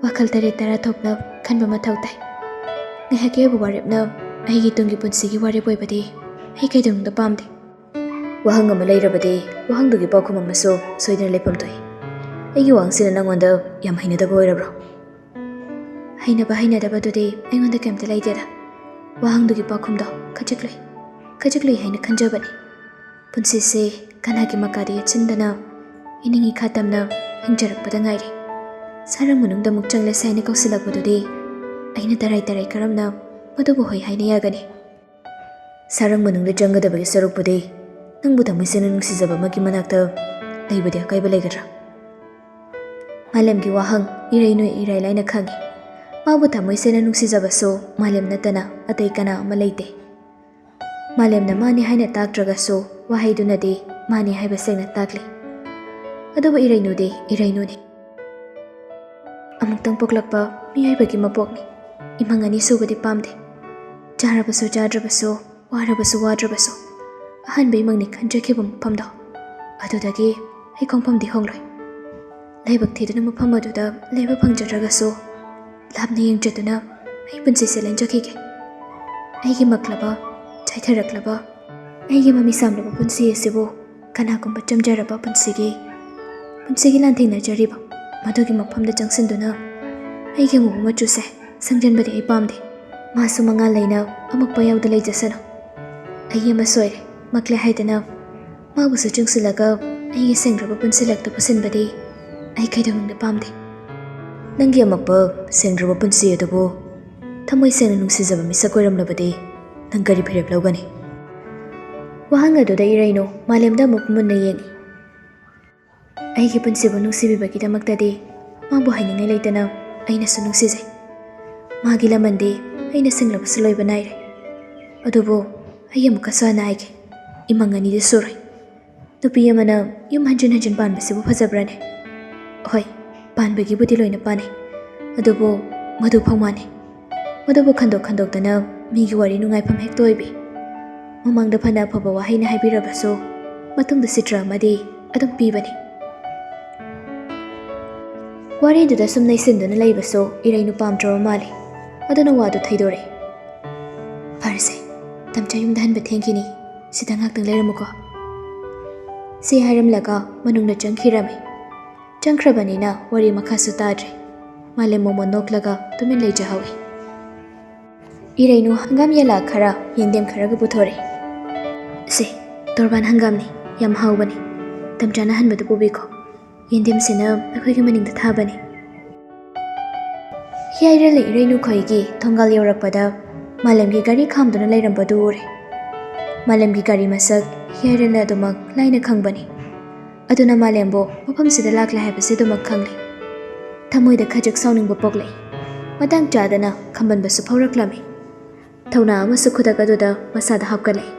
ꯋꯥꯈꯜ ꯇꯔꯦꯠ ꯇꯔꯥ ꯊꯣꯛꯅ ꯈꯟꯕ ꯃꯊꯧ ꯇꯥꯏ꯫ ꯉꯥꯏꯍꯥꯛꯀꯤ ꯑꯣꯏꯕ ꯋꯥꯔꯦꯞꯅ ꯑꯩꯒꯤ ꯇꯨꯡꯒꯤ ꯄꯨꯟꯁꯤꯒꯤ ꯋꯥꯔꯦꯞ ꯑꯣꯏꯕꯗꯤ ꯑꯩ ꯀꯩꯗꯧꯅꯨꯡꯗ ꯄꯥꯝꯗꯦ꯫ ꯋꯥꯍꯪ ꯑꯃ ꯂꯩꯔꯕꯗꯤ ꯋꯥꯍꯪꯗꯨꯒꯤ ꯄꯥꯎꯈꯨꯝ ꯑꯃꯁꯨ ꯁꯣꯏꯗꯅ ꯂꯩꯐꯝ ꯊꯣꯛꯏ꯫ ꯑꯩꯒꯤ ꯋꯥꯍꯪꯁꯤꯅ ꯅꯪꯉꯣꯟꯗ ꯌꯥꯝ ꯍꯩꯅꯗꯕ ꯑꯣꯏꯔꯕ꯭ꯔꯣ?" "ꯍꯩꯅꯕ ꯍꯩꯅꯗꯕꯗꯨꯗꯤ ꯑꯩꯉꯣꯟꯗ ꯀꯩꯝꯇ ꯂꯩꯇꯦꯗ꯫ ꯋꯥꯍꯪꯗꯨꯒꯤ ꯄꯥꯎꯈꯨꯝꯗꯣ ꯈꯖꯤꯛ ꯂꯨꯏ꯫ ꯈꯖꯤꯛ ꯂꯨꯏ ꯍꯥꯏꯅ ꯈꯟꯖꯕꯅꯤ꯫ ꯄꯨꯟꯁꯤꯁꯦ ꯀꯅꯥꯒꯤ ꯃꯀꯥꯗ ꯌꯦꯠꯁꯤꯟꯗꯅ ꯏꯅꯤꯡ ꯏꯈꯥ ꯇꯝꯅ ꯍꯤꯡꯖꯔꯛꯄꯗ ꯉꯥꯏꯔꯤ꯫ ꯁꯥꯔꯪ ꯃꯅꯨꯡꯗ ꯑꯃꯨꯛ ꯆꯪꯂꯁꯤ ꯍꯥꯏꯅ ꯀꯧꯁꯤꯜꯂꯛꯄꯗꯨꯗꯤ ꯑꯩꯅ ꯇꯔꯥꯏ ꯇꯔꯥꯏ ꯀꯔꯝꯅ ꯃꯗꯨꯕꯨ ꯍꯣꯏ ꯍꯥꯏꯅ ꯌꯥꯒꯅꯤ?" "ꯁꯥꯔꯪ ꯃꯅꯨꯡꯗ ꯆꯪꯒꯗꯕꯒꯤ ꯁꯔꯨꯛꯄꯨꯗꯤ ꯅꯪꯕꯨ ꯊꯃꯣꯏ ꯁꯦꯡꯅ ꯅꯨꯡꯁꯤꯖꯕ ꯑꯃꯒꯤ ꯃꯅꯥꯛꯇ ꯂꯩꯕꯗꯤ ꯑꯀꯥꯏꯕ ꯂꯩꯒꯗ꯭ꯔꯥ?" ꯃꯥꯂꯦꯝꯒꯤ ꯋꯥꯍꯪ ꯏꯔꯩꯅꯨ ꯏꯔꯥꯏ ꯂꯥꯏꯅ ꯈꯪꯏ꯫ ꯃꯥꯕꯨ ꯊꯃꯣꯏ ꯁꯦꯡꯅ ꯅꯨꯡꯁꯤꯖꯕꯁꯨ ꯃꯥꯂꯦꯝ ꯅꯠꯇꯅ ꯑꯇꯩ ꯀꯅꯥ ꯑꯃ ꯂꯩꯇꯦ꯫ ꯃꯥꯂꯦꯝꯅ ꯃꯥꯅꯤ ꯍꯥꯏꯅ ꯇꯥꯛꯇ꯭ꯔꯒꯁꯨ ꯋꯥꯍꯩꯗꯨꯅꯗꯤ ꯃꯥꯅꯤ ꯍꯥꯏꯕ ꯁꯦꯡꯅ ꯇꯥꯛꯂꯤ꯫ ꯑꯗꯨꯕꯨ ꯏꯔꯩꯅꯨꯗꯤ ꯏꯔꯩꯅꯨꯅꯤ꯫ ꯑꯃꯨꯛꯇꯪ ꯄꯣꯛꯂꯛꯄ ꯃꯤꯑꯣꯏꯕꯒꯤ ꯃꯄꯣꯛꯅꯤ꯫ ꯏꯃꯪ ꯑꯅꯤ ꯁꯨꯕꯗꯤ ꯄꯥꯝꯗꯦ꯫ ꯆꯥꯔꯕꯁꯨ ꯆꯥꯗ꯭ꯔꯕꯁꯨ, ꯋꯥꯔꯕꯁꯨ ꯋꯥꯗ꯭ꯔꯕꯁꯨ, ꯑꯍꯥꯟꯕ ꯏꯃꯪꯅꯤ ꯈꯟꯖꯈꯤꯕ ꯃꯐꯝꯗꯣ, ꯑꯗꯨꯗꯒꯤ ꯑꯩ ꯈꯣꯡꯐꯝꯗꯤ ꯍꯣꯡꯂꯣꯏ꯫ ꯂꯥꯏꯕꯛ ꯊꯤꯗꯨꯅ ꯃꯐꯝ ꯑꯗꯨꯗ ꯂꯩꯕ ꯐꯪꯖꯗ꯭ꯔꯒꯁꯨ, ꯂꯥꯞꯅ ꯌꯦꯡꯖꯗꯨꯅ ꯑꯩ ꯄꯨꯟꯁꯤꯁꯦ ꯂꯦꯟꯖꯈꯤꯒꯦ꯫ ꯑꯩꯒꯤ ꯃꯛꯂꯕ, ꯆꯥꯏꯊꯔꯛꯂꯕ, ꯑꯩꯒꯤ ꯃꯃꯤ ꯁꯥꯝꯂꯕ ꯄꯨꯟꯁꯤ ꯑꯁꯤꯕꯨ ꯀꯅꯥꯒꯨꯝꯕ ꯆꯝꯖꯔꯕ ꯄꯨꯟꯁꯤꯒꯤ, ꯄꯨꯟꯁꯤꯒꯤ ꯂꯥꯟꯊꯦꯡꯅꯖꯔꯤꯕ ꯃꯗꯨꯒꯤ ꯃꯐꯝꯗ ꯆꯪꯁꯤꯟꯗꯨꯅ ꯑꯩꯒꯤ ꯑꯃꯨꯕ ꯃꯆꯨꯁꯦ ꯁꯪꯖꯟꯕꯗꯤ ꯑꯩ ꯄꯥꯝꯗꯦ꯫ ꯃꯥꯁꯨ ꯃꯉꯥꯜ ꯂꯩꯅ ꯑꯃꯛꯄ ꯌꯥꯎꯗ ꯂꯩꯖꯁꯅꯨ꯫ ꯑꯩ ꯑꯃ ꯁꯣꯏꯔꯦ, ꯃꯛꯂꯦ ꯍꯥꯏꯗꯅ ꯃꯥꯕꯨꯁꯨ ꯆꯨꯡꯁꯤꯜꯂꯒ ꯑꯩꯒꯤ ꯁꯦꯡꯗ꯭ꯔꯕ ꯄꯨꯟꯁꯤ ꯂꯛꯇ ꯄꯨꯁꯤꯟꯕꯗꯤ ꯑꯩ ꯀꯩꯗꯧꯅꯨꯡꯗ ꯄꯥꯝꯗꯦ꯫ ꯅꯪꯒꯤ ꯑꯃꯛꯄ ꯁꯦꯡꯗ꯭ꯔꯕ ꯄꯨꯟꯁꯤ ꯑꯗꯨꯕꯨ ꯊꯃꯣꯏ ꯁꯦꯡꯅ ꯅꯨꯡꯁꯤꯖꯕ ꯃꯤꯁꯛ ꯑꯣꯏꯔꯝꯂꯕꯗꯤ ꯅꯪ ꯀꯔꯤ ꯐꯤꯔꯦꯞ ꯂꯧꯒꯅꯤ? ꯋꯥꯍꯪ ꯑꯗꯨꯗ ꯏꯔꯩꯅꯨ ꯃꯥꯂꯦꯝꯗ ꯑꯃꯨꯛ ꯃꯨꯟꯅ ꯌꯦꯡꯏ꯫ ꯑꯩꯒꯤ ꯄꯨꯟꯁꯤꯕꯨ ꯅꯨꯡꯁꯤꯕꯤꯕꯒꯤꯗꯃꯛꯇꯗꯤ ꯃꯥꯕꯨ ꯍꯥꯏꯅꯤꯡꯉꯥꯏ ꯂꯩꯇꯅ ꯑꯩꯅꯁꯨ ꯅꯨꯡꯁꯤꯖꯩ꯫ ꯃꯥꯒꯤ ꯂꯃꯟꯗꯤ ꯑꯩꯅ ꯁꯤꯡꯂꯕꯁꯨ ꯂꯣꯏꯕ ꯅꯥꯏꯔꯦ꯫ ꯑꯗꯨꯕꯨ ꯑꯩ ꯑꯃꯨꯛꯀꯁꯨ ꯍꯟꯅ ꯍꯥꯏꯒꯦ, ꯏꯃꯪ ꯑꯅꯤꯗꯤ ꯁꯨꯔꯣꯏ꯫ ꯅꯨꯄꯤ ꯑꯃꯅ ꯌꯨꯝ ꯍꯟꯖꯤꯟ ꯍꯟꯖꯤꯟ ꯄꯥꯟꯕꯁꯤꯕꯨ ꯐꯖꯕ꯭ꯔꯅꯦ? ꯍꯣꯏ, ꯄꯥꯟꯕꯒꯤꯕꯨꯗꯤ ꯂꯣꯏꯅ ꯄꯥꯟꯅꯩ, ꯑꯗꯨꯕꯨ ꯃꯗꯨ ꯐꯥꯎ ꯃꯥꯟꯅꯩ꯫ ꯃꯗꯨꯕꯨ ꯈꯟꯗꯣꯛ ꯈꯟꯗꯣꯛꯇꯅ ꯃꯤꯒꯤ ꯋꯥꯔꯤ ꯅꯨꯡꯉꯥꯏꯐꯝ ꯍꯦꯛꯇ ꯑꯣꯏꯕꯤ꯫ ꯃꯃꯥꯡꯗ ꯐꯅ ꯑꯐꯕ ꯋꯥꯍꯩꯅ ꯍꯥꯏꯕꯤꯔꯕꯁꯨ ꯃꯇꯨꯡꯗ ꯁꯤꯇ꯭ꯔ ꯑꯃꯗꯤ ꯑꯗꯨꯝ ꯄꯤꯕꯅꯤ꯫ ꯋꯥꯔꯤꯗꯨꯗ ꯁꯨꯝ ꯅꯩꯁꯤꯟꯗꯨꯅ ꯂꯩꯕꯁꯨ ꯏꯔꯩꯅꯨ ꯄꯥꯝꯗ꯭ꯔꯕ ꯃꯥꯜꯂꯤ꯫ ꯑꯗꯨꯅ ꯋꯥꯗꯨ ꯊꯩꯗꯣꯔꯛꯏ꯫ "ꯐꯔꯁꯦ, ꯇꯝꯆꯥ ꯌꯨꯝꯗ ꯍꯟꯕ ꯊꯦꯡꯈꯤꯅꯤ, ꯁꯤꯗ ꯉꯥꯛꯇꯪ ꯂꯩꯔꯝꯃꯨꯀꯣ꯫" ꯁꯤ ꯍꯥꯏꯔꯝꯂꯒ ꯃꯅꯨꯡꯗ ꯆꯪꯈꯤꯔꯝꯃꯤ꯫ ꯆꯪꯈ꯭ꯔꯕꯅꯤꯅ ꯋꯥꯔꯤ ꯃꯈꯥꯁꯨ ꯇꯥꯗ꯭ꯔꯦ꯫ ꯃꯥꯂꯦꯝ ꯃꯣꯃꯣꯟ ꯅꯣꯛꯂꯒ ꯇꯨꯃꯤꯟ ꯂꯩꯖꯍꯧꯏ꯫ ꯏꯔꯩꯅꯨ ꯍꯪꯒꯥꯝ ꯌꯦꯂꯥ ꯈꯔ, ꯌꯦꯟꯗꯦꯝ ꯈꯔꯒ ꯄꯨꯊꯣꯔꯛꯏ꯫ "ꯁꯦ, ꯇꯣꯔꯕꯥꯟ ꯍꯪꯒꯥꯝꯅꯤ, ꯌꯥꯝ ꯍꯥꯎꯕꯅꯤ꯫ ꯇꯝꯆꯥꯅ ꯍꯟꯕꯗ ꯄꯨꯕꯤꯈꯣ꯫ ꯌꯦꯟꯗꯦꯝꯁꯤꯅ ꯑꯩꯈꯣꯏꯒꯤ ꯃꯅꯤꯡꯗ ꯊꯥꯕꯅꯤ꯫" ꯍꯤꯌꯥꯏꯔꯦꯜꯅ ꯏꯔꯩꯅꯨ ꯈꯣꯏꯒꯤ ꯊꯣꯡꯒꯥꯜ ꯌꯧꯔꯛꯄꯗ ꯃꯥꯂꯦꯝꯒꯤ ꯒꯥꯔꯤ ꯈꯥꯝꯗꯨꯅ ꯂꯩꯔꯝꯕꯗꯨ ꯎꯔꯦ꯫ ꯃꯥꯂꯦꯝꯒꯤ ꯒꯥꯔꯤ ꯃꯁꯛ ꯍꯤꯌꯥꯏꯔꯦꯜꯅ ꯑꯗꯨꯃꯛ ꯂꯥꯏꯅ ꯈꯪꯕꯅꯤ꯫ ꯑꯗꯨꯅ ꯃꯥꯂꯦꯝꯕꯨ ꯃꯐꯝꯁꯤꯗ ꯂꯥꯛꯂꯦ ꯍꯥꯏꯕꯁꯤ ꯑꯗꯨꯃꯛ ꯈꯪꯂꯦ꯫ ꯊꯃꯣꯏꯗ ꯈꯖꯤꯛ ꯁꯥꯎꯅꯤꯡꯕ ꯄꯣꯛꯂꯛꯏ꯫ ꯃꯇꯥꯡ ꯆꯥꯗꯅ ꯈꯝꯕꯟꯕꯁꯨ ꯐꯥꯎꯔꯛꯂꯝꯃꯤ꯫ ꯊꯧꯅꯥ ꯑꯃꯁꯨ ꯈꯨꯗꯛ ꯑꯗꯨꯗ ꯃꯁꯥꯗ ꯍꯥꯞꯀꯠꯂꯛꯏ꯫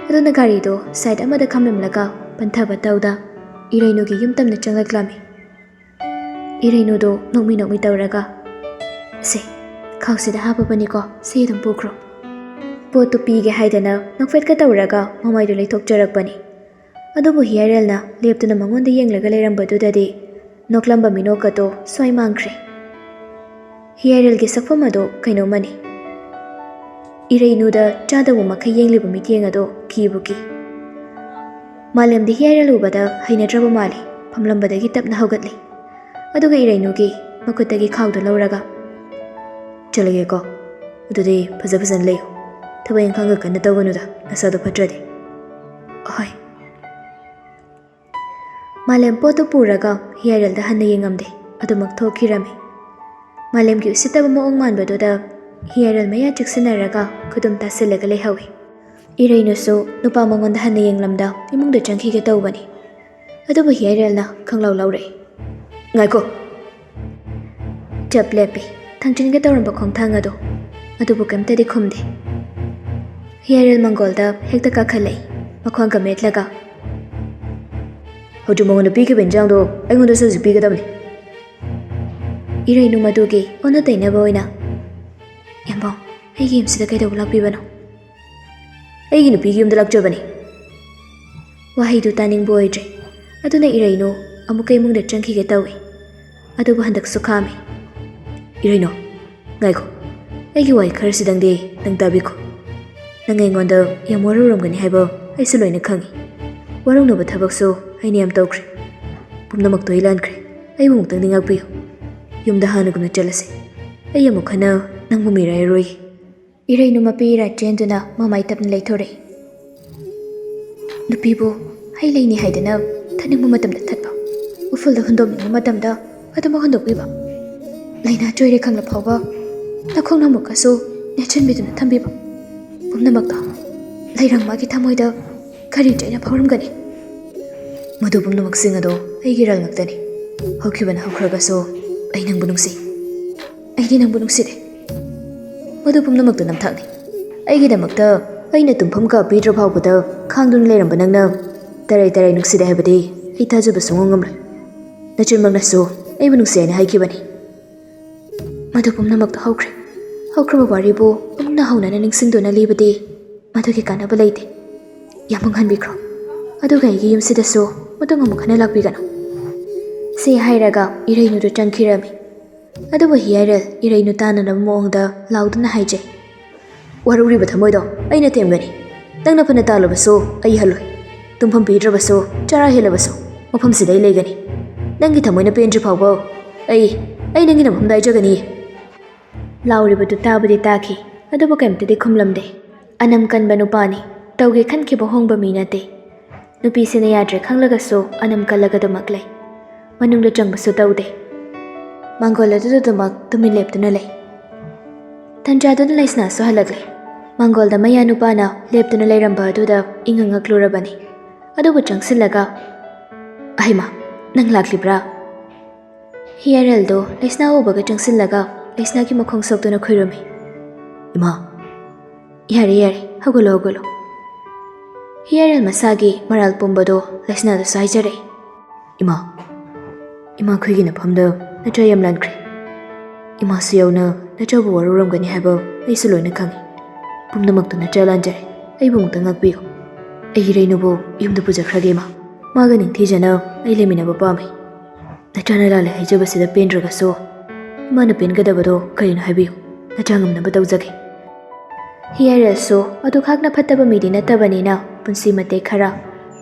ꯑꯗꯨꯅ ꯒꯥꯔꯤꯗꯨ ꯁꯥꯏꯠ ꯑꯃꯗ ꯈꯥꯝꯂꯝꯂꯒ ꯄꯟꯊꯕ ꯇꯧꯗ ꯏꯔꯩꯅꯨꯒꯤ ꯌꯨꯝ ꯇꯝꯅ ꯆꯪꯂꯛꯂꯝꯃꯤ꯫ ꯏꯔꯩꯅꯨꯗꯨ ꯅꯣꯛꯃꯤ ꯅꯣꯛꯃꯤ ꯇꯧꯔꯒ, "ꯁꯦ, ꯈꯥꯎꯁꯤꯗ ꯍꯥꯞꯄꯕꯅꯤꯀꯣ, ꯁꯤ ꯑꯗꯨꯝ ꯄꯨꯈ꯭ꯔꯣ꯫" ꯄꯣꯠꯇꯨ ꯄꯤꯒꯦ ꯍꯥꯏꯗꯅ ꯅꯣꯛꯐꯦꯠꯀ ꯇꯧꯔꯒ ꯃꯃꯥꯏꯗꯨ ꯂꯩꯊꯣꯛꯆꯔꯛꯄꯅꯤ꯫ ꯑꯗꯨꯕꯨ ꯍꯤꯌꯥꯏꯔꯦꯜꯅ ꯂꯦꯞꯇꯨꯅ ꯃꯉꯣꯟꯗ ꯌꯦꯡꯂꯒ ꯂꯩꯔꯝꯕꯗꯨꯗꯗꯤ ꯅꯣꯛꯂꯝꯕ ꯃꯤꯅꯣꯛ ꯑꯗꯨ ꯁ꯭ꯋꯥꯏ ꯃꯥꯡꯈ꯭ꯔꯦ꯫ ꯍꯤꯌꯥꯏꯔꯦꯜꯒꯤ ꯁꯛꯐꯝ ꯑꯗꯨ ꯀꯩꯅꯣꯝꯃꯅꯤ꯫ ꯏꯔꯩꯅꯨꯗ ꯆꯥꯗꯧꯕ ꯃꯈꯩ ꯌꯦꯡꯂꯤꯕ ꯃꯤꯠꯌꯦꯡ ꯑꯗꯨ ꯀꯤꯕꯨ ꯀꯤ꯫ ꯃꯥꯂꯦꯝꯗꯤ ꯍꯤꯌꯥꯏꯔꯦꯜ ꯎꯕꯗ ꯍꯩꯅꯗ꯭ꯔꯕ ꯃꯥꯜꯂꯤ꯫ ꯐꯝꯂꯝꯕꯗꯒꯤ ꯇꯞꯅ ꯍꯧꯒꯠꯂꯤ꯫ ꯑꯗꯨꯒ ꯏꯔꯩꯅꯨꯒꯤ ꯃꯈꯨꯠꯇꯒꯤ ꯈꯥꯎꯗꯨ ꯂꯧꯔꯒ, ꯆꯠꯂꯒꯦꯀꯣ꯫ ꯑꯗꯨꯗꯤ ꯐꯖ ꯐꯖꯅ ꯂꯩꯌꯨ꯫ ꯊꯕꯛ ꯏꯪꯈꯥꯡꯒ ꯀꯟꯅ ꯇꯧꯒꯅꯨꯗ, ꯅꯁꯥꯗꯣ ꯐꯠꯇ꯭ꯔꯗꯤ꯫ ꯑꯍꯣꯏ꯫ ꯃꯥꯂꯦꯝ ꯄꯣꯠꯇꯨ ꯄꯨꯔꯒ ꯍꯤꯌꯥꯏꯔꯦꯜꯗ ꯍꯟꯅ ꯌꯦꯡꯉꯝꯗꯦ꯫ ꯑꯗꯨꯃꯛ ꯊꯣꯛꯈꯤꯔꯝꯃꯤ꯫ ꯃꯥꯂꯦꯝꯒꯤ ꯎꯁꯤꯠꯇꯕ ꯃꯑꯣꯡ ꯃꯥꯟꯕꯗꯨꯗ ꯍꯤꯌꯥꯏꯔꯦꯜ ꯃꯌꯥ ꯆꯤꯛꯁꯤꯟꯅꯔꯒ ꯈꯨꯗꯨꯝ ꯇꯥꯁꯤꯜꯂꯒ ꯂꯩꯍꯧꯏ꯫ ꯏꯔꯩꯅꯨꯁꯨ ꯅꯨꯄꯥ ꯃꯉꯣꯟꯗ ꯍꯟꯅ ꯌꯦꯡꯂꯝꯗ ꯏꯃꯨꯡꯗ ꯆꯪꯈꯤꯒꯦ ꯇꯧꯕꯅꯤ꯫ ꯑꯗꯨꯕꯨ ꯍꯤꯌꯥꯏꯔꯦꯜꯅ ꯈꯪꯂꯥꯎ ꯂꯥꯎꯔꯛꯏ꯫ "ꯉꯥꯏꯈꯣ!" ꯆꯞ ꯂꯦꯞꯄꯤ꯫ ꯊꯥꯡꯖꯤꯟꯒꯦ ꯇꯧꯔꯝꯕ ꯈꯣꯡꯊꯥꯡ ꯑꯗꯨ꯫ ꯑꯗꯨꯕꯨ ꯀꯩꯝꯇꯗꯤ ꯈꯨꯝꯗꯦ꯫ ꯍꯤꯌꯥꯏꯔꯦꯜ ꯃꯪꯒꯣꯜꯗ ꯍꯦꯛꯇ ꯀꯥꯈꯠꯂꯛꯏ, ꯃꯈ꯭ꯋꯥꯡꯒ ꯃꯦꯠꯂꯒ꯫ "ꯍꯧꯖꯤꯛ ꯃꯉꯣꯟꯗ ꯄꯤꯈꯤꯕ ꯏꯟꯖꯥꯡꯗꯣ ꯑꯩꯉꯣꯟꯗꯁꯨ ꯍꯧꯖꯤꯛ ꯄꯤꯒꯗꯕꯅꯤ꯫" ꯏꯔꯩꯅꯨ ꯃꯗꯨꯒꯤ ꯑꯣꯟꯅ ꯇꯩꯅꯕ ꯑꯣꯏꯅ, "ꯌꯥꯝꯕꯧ, ꯑꯩꯒꯤ ꯌꯨꯝꯁꯤꯗ ꯀꯩꯗꯧꯕ ꯂꯥꯛꯄꯤꯕꯅꯣ?" "ꯑꯩꯒꯤ ꯅꯨꯄꯤꯒꯤ ꯌꯨꯝꯗ ꯂꯥꯛꯆꯕꯅꯤ꯫" ꯋꯥꯍꯩꯗꯨ ꯇꯥꯅꯤꯡꯕ ꯑꯣꯏꯗ꯭ꯔꯦ꯫ ꯑꯗꯨꯅ ꯏꯔꯩꯅꯨ ꯑꯃꯨꯛꯀ ꯏꯃꯨꯡꯗ ꯆꯪꯈꯤꯒꯦ ꯇꯧꯏ꯫ ꯑꯗꯨꯕꯨ ꯍꯟꯗꯛꯁꯨ ꯈꯥꯝꯃꯤ꯫ "ꯏꯔꯩꯅꯨ, ꯉꯥꯏꯈꯣ꯫ ꯑꯩꯒꯤ ꯋꯥꯍꯩ ꯈꯔꯁꯤꯗꯪꯗꯤ ꯅꯪ ꯇꯥꯕꯤꯈꯣ꯫ ꯅꯪ ꯑꯩꯉꯣꯟꯗ ꯌꯥꯝ ꯋꯥꯔꯧꯔꯝꯒꯅꯤ ꯍꯥꯏꯕ ꯑꯩꯁꯨ ꯂꯣꯏꯅ ꯈꯪꯏ꯫ ꯋꯥꯔꯧꯅꯕ ꯊꯕꯛꯁꯨ ꯑꯩꯅ ꯌꯥꯝ ꯇꯧꯈ꯭ꯔꯦ꯫ ꯄꯨꯝꯅꯃꯛꯇꯣ ꯑꯩ ꯂꯥꯟꯈ꯭ꯔꯦ꯫ ꯑꯩꯕꯨ ꯑꯃꯨꯛꯇꯪꯗꯤ ꯉꯥꯛꯄꯤꯌꯨ꯫ ꯌꯨꯝꯗ ꯍꯥꯟꯅꯒꯨꯝꯅ ꯆꯠꯂꯁꯤ꯫ ꯑꯩ ꯑꯃꯨꯛ ꯍꯟꯅ ꯅꯪꯕꯨ ꯃꯤꯔꯥꯏꯔꯔꯣꯏ꯫" ꯏꯔꯩꯅꯨ ꯃꯄꯤ ꯏꯔꯥ ꯆꯦꯟꯗꯨꯅ ꯃꯃꯥꯏ ꯇꯞꯅ ꯂꯩꯊꯣꯔꯛꯏ꯫ ꯅꯨꯄꯤꯕꯨ ꯍꯩ ꯂꯩꯅꯤ ꯍꯥꯏꯗꯅ ꯊꯠꯅꯤꯡꯕ ꯃꯇꯝꯗ ꯊꯠꯄ, ꯎꯐꯨꯜꯗ ꯍꯨꯟꯗꯣꯛꯅꯤꯡꯕ ꯃꯇꯝꯗ ꯑꯗꯨꯃꯛ ꯍꯨꯟꯗꯣꯛꯄꯤꯕ, ꯂꯥꯏꯅꯥ ꯆꯣꯏꯔꯦ ꯈꯪꯂ ꯐꯥꯎꯕ ꯅꯈꯣꯡ ꯅꯥꯃꯛꯀꯁꯨ ꯅꯦꯠꯁꯤꯟꯕꯤꯗꯨꯅ ꯊꯝꯕꯤꯕ, ꯄꯨꯝꯅꯃꯛꯇꯣ ꯂꯩꯔꯪ ꯃꯥꯒꯤ ꯊꯃꯣꯏꯗ ꯀꯔꯤ ꯆꯩꯅ ꯐꯥꯎꯔꯝꯒꯅꯤ? ꯃꯗꯨ ꯄꯨꯝꯅꯃꯛꯁꯤꯡ ꯑꯗꯣ ꯑꯩꯒꯤ ꯏꯔꯥꯜ ꯉꯥꯛꯇꯅꯤ꯫ ꯍꯧꯈꯤꯕꯅ ꯍꯧꯈ꯭ꯔꯒꯁꯨ ꯑꯩ ꯅꯪꯕꯨ ꯅꯨꯡꯁꯤ꯫ ꯑꯩꯗꯤ ꯅꯪꯕꯨ ꯅꯨꯡꯁꯤꯔꯦ꯫ ꯃꯗꯨ ꯄꯨꯝꯅꯃꯛꯇꯨ ꯅꯝꯊꯥꯛꯅꯤ꯫ ꯑꯩꯒꯤꯗꯃꯛꯇ ꯑꯩꯅ ꯇꯨꯝꯐꯝ ꯀꯥ ꯄꯤꯗ꯭ꯔ ꯐꯥꯎꯕꯗ ꯈꯥꯡꯗꯨꯅ ꯂꯩꯔꯝꯕ ꯅꯪꯅ ꯇꯔꯥꯏ ꯇꯔꯥꯏ ꯅꯨꯡꯁꯤꯗꯦ ꯍꯥꯏꯕꯗꯤ ꯑꯩ ꯊꯥꯖꯕ ꯁꯨꯡꯉꯝ ꯉꯝꯂꯣꯏ꯫ ꯅꯆꯤꯟꯃꯛꯅꯁꯨ ꯑꯩꯕꯨ ꯅꯨꯡꯁꯤ ꯍꯥꯏꯅ ꯍꯥꯏꯈꯤꯕꯅꯤ꯫ ꯃꯗꯨ ꯄꯨꯝꯅꯃꯛꯇꯣ ꯍꯧꯈ꯭ꯔꯦ꯫ ꯍꯧꯈ꯭ꯔꯕ ꯋꯥꯔꯤꯕꯨ ꯑꯃꯨꯛꯅ ꯍꯧꯅꯅ ꯅꯤꯡꯁꯤꯡꯗꯨꯅ ꯂꯤꯕꯗꯤ ꯃꯗꯨꯒꯤ ꯀꯥꯟꯅꯕ ꯂꯩꯇꯦ꯫ ꯌꯥꯝ ꯃꯥꯡꯍꯟꯕꯤꯈ꯭ꯔꯣ꯫ ꯑꯗꯨꯒ ꯑꯩꯒꯤ ꯌꯨꯝꯁꯤꯗꯁꯨ ꯃꯇꯨꯡ ꯑꯃꯨꯛ ꯍꯟꯅ ꯂꯥꯛꯄꯤꯒꯅꯨ꯫ ꯁꯤ ꯍꯥꯏꯔꯒ ꯏꯔꯩꯅꯨꯗꯨ ꯆꯪꯈꯤꯔꯝꯃꯤ꯫ ꯑꯗꯨꯕꯨ ꯍꯤꯌꯥꯏꯔꯦꯜ ꯏꯔꯩꯅꯨ ꯇꯥꯅꯅꯕ ꯃꯑꯣꯡꯗ ꯂꯥꯎꯗꯨꯅ ꯍꯥꯏꯖꯩ꯫ ꯋꯥꯔꯧꯔꯤꯕ ꯊꯃꯣꯏꯗꯣ ꯑꯩꯅ ꯊꯦꯝꯒꯅꯤ꯫ ꯅꯪꯅ ꯐꯅ ꯇꯥꯜꯂꯕꯁꯨ ꯑꯩ ꯍꯜꯂꯣꯏ꯫ ꯇꯨꯝꯐꯝ ꯄꯤꯗ꯭ꯔꯕꯁꯨ, ꯆꯔꯥ ꯍꯦꯜꯂꯕꯁꯨ, ꯃꯐꯝꯁꯤꯗ ꯑꯩ ꯂꯩꯒꯅꯤ꯫ ꯅꯪꯒꯤ ꯊꯃꯣꯏꯅ ꯄꯦꯟꯗ꯭ꯔꯤ ꯐꯥꯎꯕ ꯑꯩ, ꯑꯩ ꯅꯪꯒꯤ ꯅꯐꯝꯗ ꯍꯥꯏꯖꯒꯅꯤ꯫ ꯂꯥꯎꯔꯤꯕꯗꯨ ꯇꯥꯕꯗꯤ ꯇꯥꯈꯤ, ꯑꯗꯨꯕꯨ ꯀꯩꯝꯇꯗꯤ ꯈꯨꯝꯂꯝꯗꯦ꯫ ꯑꯅꯝ ꯀꯟꯕ ꯅꯨꯄꯥꯅꯤ, ꯇꯧꯒꯦ ꯈꯟꯈꯤꯕ ꯍꯣꯡꯕ ꯃꯤ ꯅꯠꯇꯦ꯫ ꯅꯨꯄꯤꯁꯤꯅ ꯌꯥꯗ꯭ꯔꯦ ꯈꯪꯂꯒꯁꯨ ꯑꯅꯝ ꯀꯜꯂꯒꯗꯃꯛ ꯂꯩ꯫ ꯃꯅꯨꯡꯗ ꯆꯪꯕꯁꯨ ꯇꯧꯗꯦ꯫ ꯃꯥꯡꯒꯣꯜ ꯑꯗꯨꯗꯃꯛ ꯇꯨꯃꯤꯟ ꯂꯦꯞꯇꯨꯅ ꯂꯩ꯫ ꯇꯟꯖꯥꯗꯨꯗ ꯂꯩꯁꯅꯥꯁꯨ ꯍꯜꯂꯛꯂꯦ꯫ ꯃꯥꯡꯒꯣꯜꯗ ꯃꯌꯥ ꯅꯨꯄꯥꯅ ꯂꯦꯞꯇꯨꯅ ꯂꯩꯔꯝꯕ ꯑꯗꯨꯗ ꯏꯉꯛ ꯉꯛꯂꯨꯔꯕꯅꯤ꯫ ꯑꯗꯨꯕꯨ ꯆꯪꯁꯤꯜꯂꯒ, "ꯑꯍꯩꯃꯥ, ꯅꯪ ꯂꯥꯛꯂꯤꯕ꯭ꯔꯥ?" ꯍꯤꯌꯥꯔꯦꯜꯗꯣ ꯂꯩꯁꯅꯥ ꯎꯕꯒ ꯆꯪꯁꯤꯜꯂꯒ ꯂꯩꯁꯅꯥꯒꯤ ꯃꯈꯣꯡ ꯁꯣꯛꯇꯨꯅ ꯈꯨꯔꯨꯝꯃꯤ꯫ "ꯏꯃꯥ!" "ꯌꯥꯔꯦ, ꯌꯥꯔꯦ, ꯍꯧꯒꯠꯂꯣ, ꯍꯧꯒꯠꯂꯣ꯫" ꯍꯤꯌꯥꯔꯦꯜ ꯃꯁꯥꯒꯤ ꯃꯔꯥꯜ ꯄꯨꯝꯕꯗꯣ ꯂꯩꯁꯅꯥꯗꯁꯨ ꯍꯥꯏꯖꯔꯦ꯫ "ꯏꯃꯥ, ꯏꯃꯥꯈꯣꯏꯒꯤ ꯅꯐꯝꯗ ꯅꯆꯥ ꯌꯥꯝ ꯂꯥꯟꯈ꯭ꯔꯦ꯫ ꯏꯃꯥꯁꯨ ꯌꯥꯎꯅ ꯅꯆꯥꯕꯨ ꯋꯥꯔꯧꯔꯝꯒꯅꯤ ꯍꯥꯏꯕ ꯑꯩꯁꯨ ꯂꯣꯏꯅ ꯈꯪꯏ꯫ ꯄꯨꯝꯅꯃꯛꯇꯨ ꯅꯆꯥ ꯂꯥꯟꯖꯔꯦ꯫ ꯑꯩꯕꯨ ꯑꯃꯨꯛꯇ ꯉꯥꯛꯄꯤꯌꯨ꯫ ꯑꯩꯒꯤ ꯔꯦꯅꯨꯕꯨ ꯌꯨꯝꯗ ꯄꯨꯖꯈ꯭ꯔꯒꯦ, ꯏꯃꯥ꯫ ꯃꯥꯒ ꯅꯤꯡꯊꯤꯖꯅ ꯑꯩ ꯂꯩꯃꯤꯟꯅꯕ ꯄꯥꯝꯃꯤ꯫ ꯅꯆꯥꯅ ꯂꯥꯜꯂꯦ ꯍꯥꯏꯖꯕꯁꯤꯗ ꯄꯦꯟꯗ꯭ꯔꯒꯁꯨ ꯏꯃꯥꯅ ꯄꯦꯟꯒꯗꯕꯗꯣ ꯀꯔꯤꯅꯣ ꯍꯥꯏꯕꯤꯌꯨ꯫ ꯅꯆꯥ ꯉꯝꯅꯕ ꯇꯧꯖꯒꯦ꯫" ꯍꯤꯌꯥꯔꯦꯜꯁꯨ ꯑꯗꯨꯈꯥꯛꯅ ꯐꯠꯇꯕ ꯃꯤꯗꯤ ꯅꯠꯇꯕꯅꯤꯅ ꯄꯨꯟꯁꯤ ꯃꯇꯦꯛ ꯈꯔ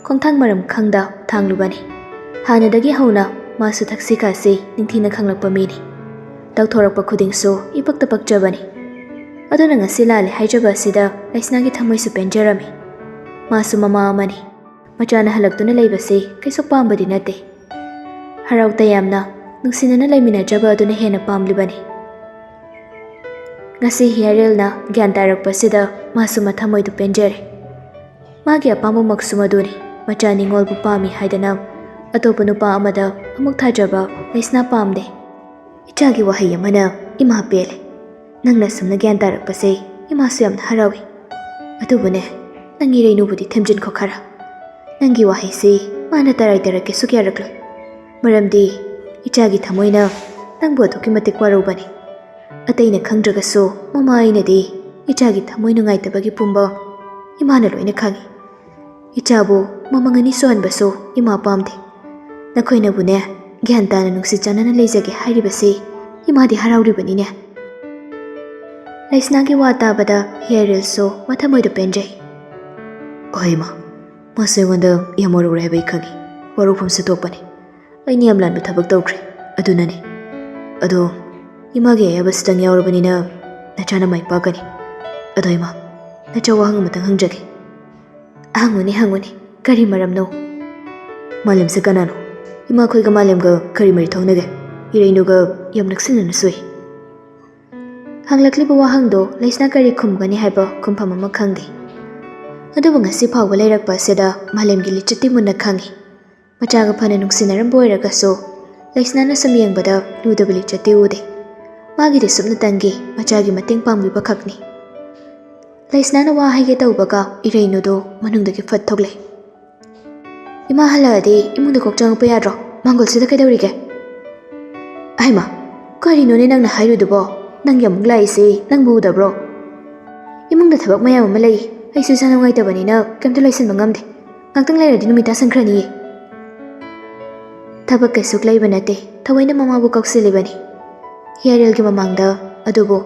ꯈꯣꯡꯊꯥꯡ ꯃꯔꯝ ꯈꯪꯗ ꯊꯥꯡꯂꯨꯕꯅꯤ꯫ ꯍꯥꯟꯅꯗꯒꯤ ꯍꯧꯅ ꯃꯥꯁꯨ ꯊꯛꯁꯤ ꯈꯥꯁꯤ ꯅꯤꯡꯊꯤꯅ ꯈꯪꯂꯛꯄ ꯃꯤꯅꯤ꯫ ꯇꯧꯊꯣꯔꯛꯄ ꯈꯨꯗꯤꯡꯁꯨ ꯏꯄꯛꯇ ꯄꯛꯆꯕꯅꯤ꯫ ꯑꯗꯨꯅ ꯉꯁꯤ ꯂꯥꯜꯂꯦ ꯍꯥꯏꯖꯕ ꯑꯁꯤꯗ ꯂꯩꯁꯅꯥꯒꯤ ꯊꯃꯣꯏꯁꯨ ꯄꯦꯟꯖꯔꯝꯃꯤ꯫ ꯃꯥꯁꯨ ꯃꯃꯥ ꯑꯃꯅꯤ꯫ ꯃꯆꯥꯅ ꯍꯜꯂꯛꯇꯨꯅ ꯂꯩꯕꯁꯤ ꯀꯩꯁꯨ ꯄꯥꯝꯕꯗꯤ ꯅꯠꯇꯦ꯫ ꯍꯔꯥꯎ ꯇꯌꯥꯝꯅ ꯅꯨꯡꯁꯤꯅꯅ ꯂꯩꯃꯤꯟꯅꯖꯕ ꯑꯗꯨꯅ ꯍꯦꯟꯅ ꯄꯥꯝꯂꯤꯕꯅꯤ꯫ ꯉꯁꯤ ꯍꯤꯌꯥꯔꯦꯜꯅ ꯒ꯭ꯌꯥꯟ ꯇꯥꯔꯛꯄꯁꯤꯗ ꯃꯥꯁꯨ ꯃꯊꯃꯣꯏꯗꯨ ꯄꯦꯟꯖꯔꯦ꯫ ꯃꯥꯒꯤ ꯑꯄꯥꯝꯕꯃꯛꯁꯨ ꯃꯗꯨꯅꯤ꯫ ꯃꯆꯥ ꯅꯤꯉꯣꯜꯕꯨ ꯄꯥꯝꯃꯤ ꯍꯥꯏꯗꯅ ꯑꯇꯣꯞꯄ ꯅꯨꯄꯥ ꯑꯃꯗ ꯑꯃꯨꯛ ꯊꯥꯖꯕ ꯂꯩꯁꯅꯥ ꯄꯥꯝꯗꯦ꯫ ꯏꯆꯥꯒꯤ ꯋꯥꯍꯩ ꯑꯃꯅ ꯏꯃꯥ ꯄꯦꯜꯂꯦ꯫ ꯅꯪꯅ ꯑꯁꯨꯝꯅ ꯒ꯭ꯌꯥꯟ ꯇꯥꯔꯛꯄꯁꯦ ꯏꯃꯥꯁꯨ ꯌꯥꯝꯅ ꯍꯔꯥꯎꯏ꯫ ꯑꯗꯨꯕꯨꯅꯦ, ꯅꯪꯒꯤ ꯔꯦꯅꯨꯕꯨꯗꯤ ꯊꯦꯝꯖꯤꯟꯈꯣ ꯈꯔ꯫ ꯅꯪꯒꯤ ꯋꯥꯍꯩꯁꯤ ꯃꯥꯅ ꯇꯔꯥꯏ ꯇꯔꯛꯀꯦꯁꯨ ꯌꯥꯔꯛꯂꯣꯏ꯫ ꯃꯔꯝꯗꯤ ꯏꯆꯥꯒꯤ ꯊꯃꯣꯏꯅ ꯅꯪꯕꯨ ꯑꯗꯨꯛꯀꯤ ꯃꯇꯤꯛ ꯋꯥꯔꯧꯕꯅꯤ꯫ ꯑꯇꯩꯅ ꯈꯪꯗ꯭ꯔꯒꯁꯨ ꯃꯃꯥ ꯑꯩꯅꯗꯤ ꯏꯆꯥꯒꯤ ꯊꯃꯣꯏ ꯅꯨꯡꯉꯥꯏꯇꯕꯒꯤ ꯄꯨꯝꯕ ꯏꯃꯥꯅ ꯂꯣꯏꯅ ꯈꯪꯏ꯫ ꯏꯆꯥꯕꯨ ꯃꯃꯪ ꯑꯅꯤ ꯁꯨꯍꯟꯕꯁꯨ ꯏꯃꯥ ꯄꯥꯝꯗꯦ꯫ ꯅꯈꯣꯏꯅꯕꯨꯅꯦ ꯒ꯭ꯌꯥꯟ ꯇꯥꯅ ꯅꯨꯡꯁꯤ ꯆꯥꯟꯅꯅ ꯂꯩꯖꯒꯦ ꯍꯥꯏꯔꯤꯕꯁꯤ ꯏꯃꯥꯗꯤ ꯍꯔꯥꯎꯔꯤꯕꯅꯤꯅꯦ꯫ ꯂꯩꯁꯅꯥꯒꯤ ꯋꯥ ꯇꯥꯕꯗ ꯍꯤꯌꯥꯔꯦꯜꯁꯨ ꯃꯊꯃꯣꯏꯗ ꯄꯦꯟꯖꯩ꯫ "ꯍꯣꯏ ꯏꯃꯥ, ꯃꯥꯁꯨ ꯑꯩꯉꯣꯟꯗ ꯌꯥꯝ ꯋꯥꯔꯧꯔꯦ ꯍꯥꯏꯕ ꯑꯩ ꯈꯪꯏ꯫ ꯋꯥꯔꯧꯐꯝꯁꯨ ꯊꯣꯛꯄꯅꯤ꯫ ꯑꯩꯅ ꯌꯥꯝ ꯂꯥꯟꯕ ꯊꯕꯛ ꯇꯧꯈ꯭ꯔꯦ꯫ ꯑꯗꯨꯅꯅꯦ꯫ ꯑꯗꯣ ꯏꯃꯥꯒꯤ ꯑꯌꯥꯕꯁꯤꯗꯪ ꯌꯥꯎꯔꯕꯅꯤꯅ ꯅꯆꯥꯅ ꯃꯥꯏ ꯄꯥꯛꯀꯅꯤ꯫ ꯑꯗꯣ ꯏꯃꯥ, ꯅꯆꯥ ꯋꯥꯍꯪ ꯑꯃꯇꯪ ꯍꯪꯖꯒꯦ꯫ ꯍꯪꯉꯨꯅꯦ, ꯍꯪꯉꯨꯅꯦ, ꯀꯔꯤ ꯃꯔꯝꯅꯣ? ꯃꯥꯂꯦꯝꯁꯦ ꯀꯅꯥꯅꯣ? ꯏꯃꯥ, ꯑꯩꯈꯣꯏꯒ ꯃꯥꯂꯦꯝꯒ ꯀꯔꯤ ꯃꯔꯤ ꯊꯣꯛꯅꯒꯦ? ꯏꯔꯩꯅꯨꯒ ꯌꯥꯝ ꯅꯛꯁꯤꯟꯅꯅ ꯁꯨꯏ꯫ ꯍꯪꯂꯛꯂꯤꯕ ꯋꯥꯍꯪꯗꯣ ꯂꯩꯁꯅꯥ ꯀꯔꯤ ꯈꯨꯝꯒꯅꯤ ꯍꯥꯏꯕ ꯈꯨꯝꯐꯝ ꯑꯃ ꯈꯪꯗꯦ꯫ ꯑꯗꯨꯕꯨ ꯉꯁꯤ ꯐꯥꯎꯕ ꯂꯩꯔꯛꯄ ꯑꯁꯤꯗ ꯃꯥꯂꯦꯝꯒꯤ ꯂꯤꯆꯠꯇꯤ ꯃꯨꯟꯅ ꯈꯪꯏ꯫ ꯃꯆꯥꯒ ꯐꯅ ꯅꯨꯡꯁꯤꯅꯔꯝꯕ ꯑꯣꯏꯔꯒꯁꯨ, ꯂꯩꯁꯅꯥꯅ ꯁꯨꯝ ꯌꯦꯡꯕꯗ ꯂꯨꯗꯕ ꯂꯤꯆꯠꯇꯤ ꯎꯗꯦ꯫ ꯃꯥꯒꯤꯗꯤ ꯁꯨꯞꯅꯇꯪꯒꯤ ꯃꯆꯥꯒꯤ ꯃꯇꯦꯡ ꯄꯥꯡꯕꯤꯕ ꯈꯛꯅꯤ꯫ ꯂꯩꯁꯅꯥꯅ ꯋꯥ ꯍꯥꯏꯒꯦ ꯇꯧꯕꯒ ꯏꯔꯩꯅꯨꯗꯣ ꯃꯅꯨꯡꯗꯒꯤ ꯐꯠ ꯊꯣꯛꯂꯛꯏ꯫ "ꯏꯃꯥ ꯍꯜꯂꯛꯑꯗꯤ ꯏꯃꯨꯡꯗ ꯀꯣꯛ ꯆꯪꯉꯛꯄ ꯌꯥꯗ꯭ꯔꯣ? ꯃꯥꯡꯒꯣꯜꯁꯤꯗ ꯀꯩꯗꯧꯔꯤꯒꯦ?" "ꯑꯍꯩꯃ, ꯀꯔꯤꯅꯣꯅꯦ ꯅꯪꯅ ꯍꯥꯏꯔꯤꯗꯨꯕꯣ? ꯅꯪꯒꯤ ꯑꯃꯨꯛ ꯂꯥꯛꯏꯁꯤ ꯅꯪꯕꯨ ꯎꯗꯕ꯭ꯔꯣ?" "ꯏꯃꯨꯡꯗ ꯊꯕꯛ ꯃꯌꯥꯝ ꯑꯃ ꯂꯩ꯫ ꯑꯩꯁꯨ ꯏꯁꯥ ꯅꯨꯡꯉꯥꯏꯇꯕꯅꯤꯅ ꯀꯩꯝꯇ ꯂꯣꯏꯁꯤꯟꯕ ꯉꯝꯗꯦ꯫ ꯉꯥꯛꯇꯪ ꯂꯩꯔꯗꯤ ꯅꯨꯃꯤꯠ ꯇꯥꯁꯟꯈ꯭ꯔꯅꯤꯌꯦ꯫" ꯊꯕꯛ ꯀꯩꯁꯨ ꯂꯩꯕ ꯅꯠꯇꯦ, ꯊꯑꯣꯏꯅ ꯃꯃꯥꯕꯨ ꯀꯧꯁꯤꯜꯂꯤꯕꯅꯤ꯫ ꯍꯤꯌꯥꯔꯦꯜꯒꯤ ꯃꯃꯥꯡꯗ꯫ ꯑꯗꯨꯕꯨ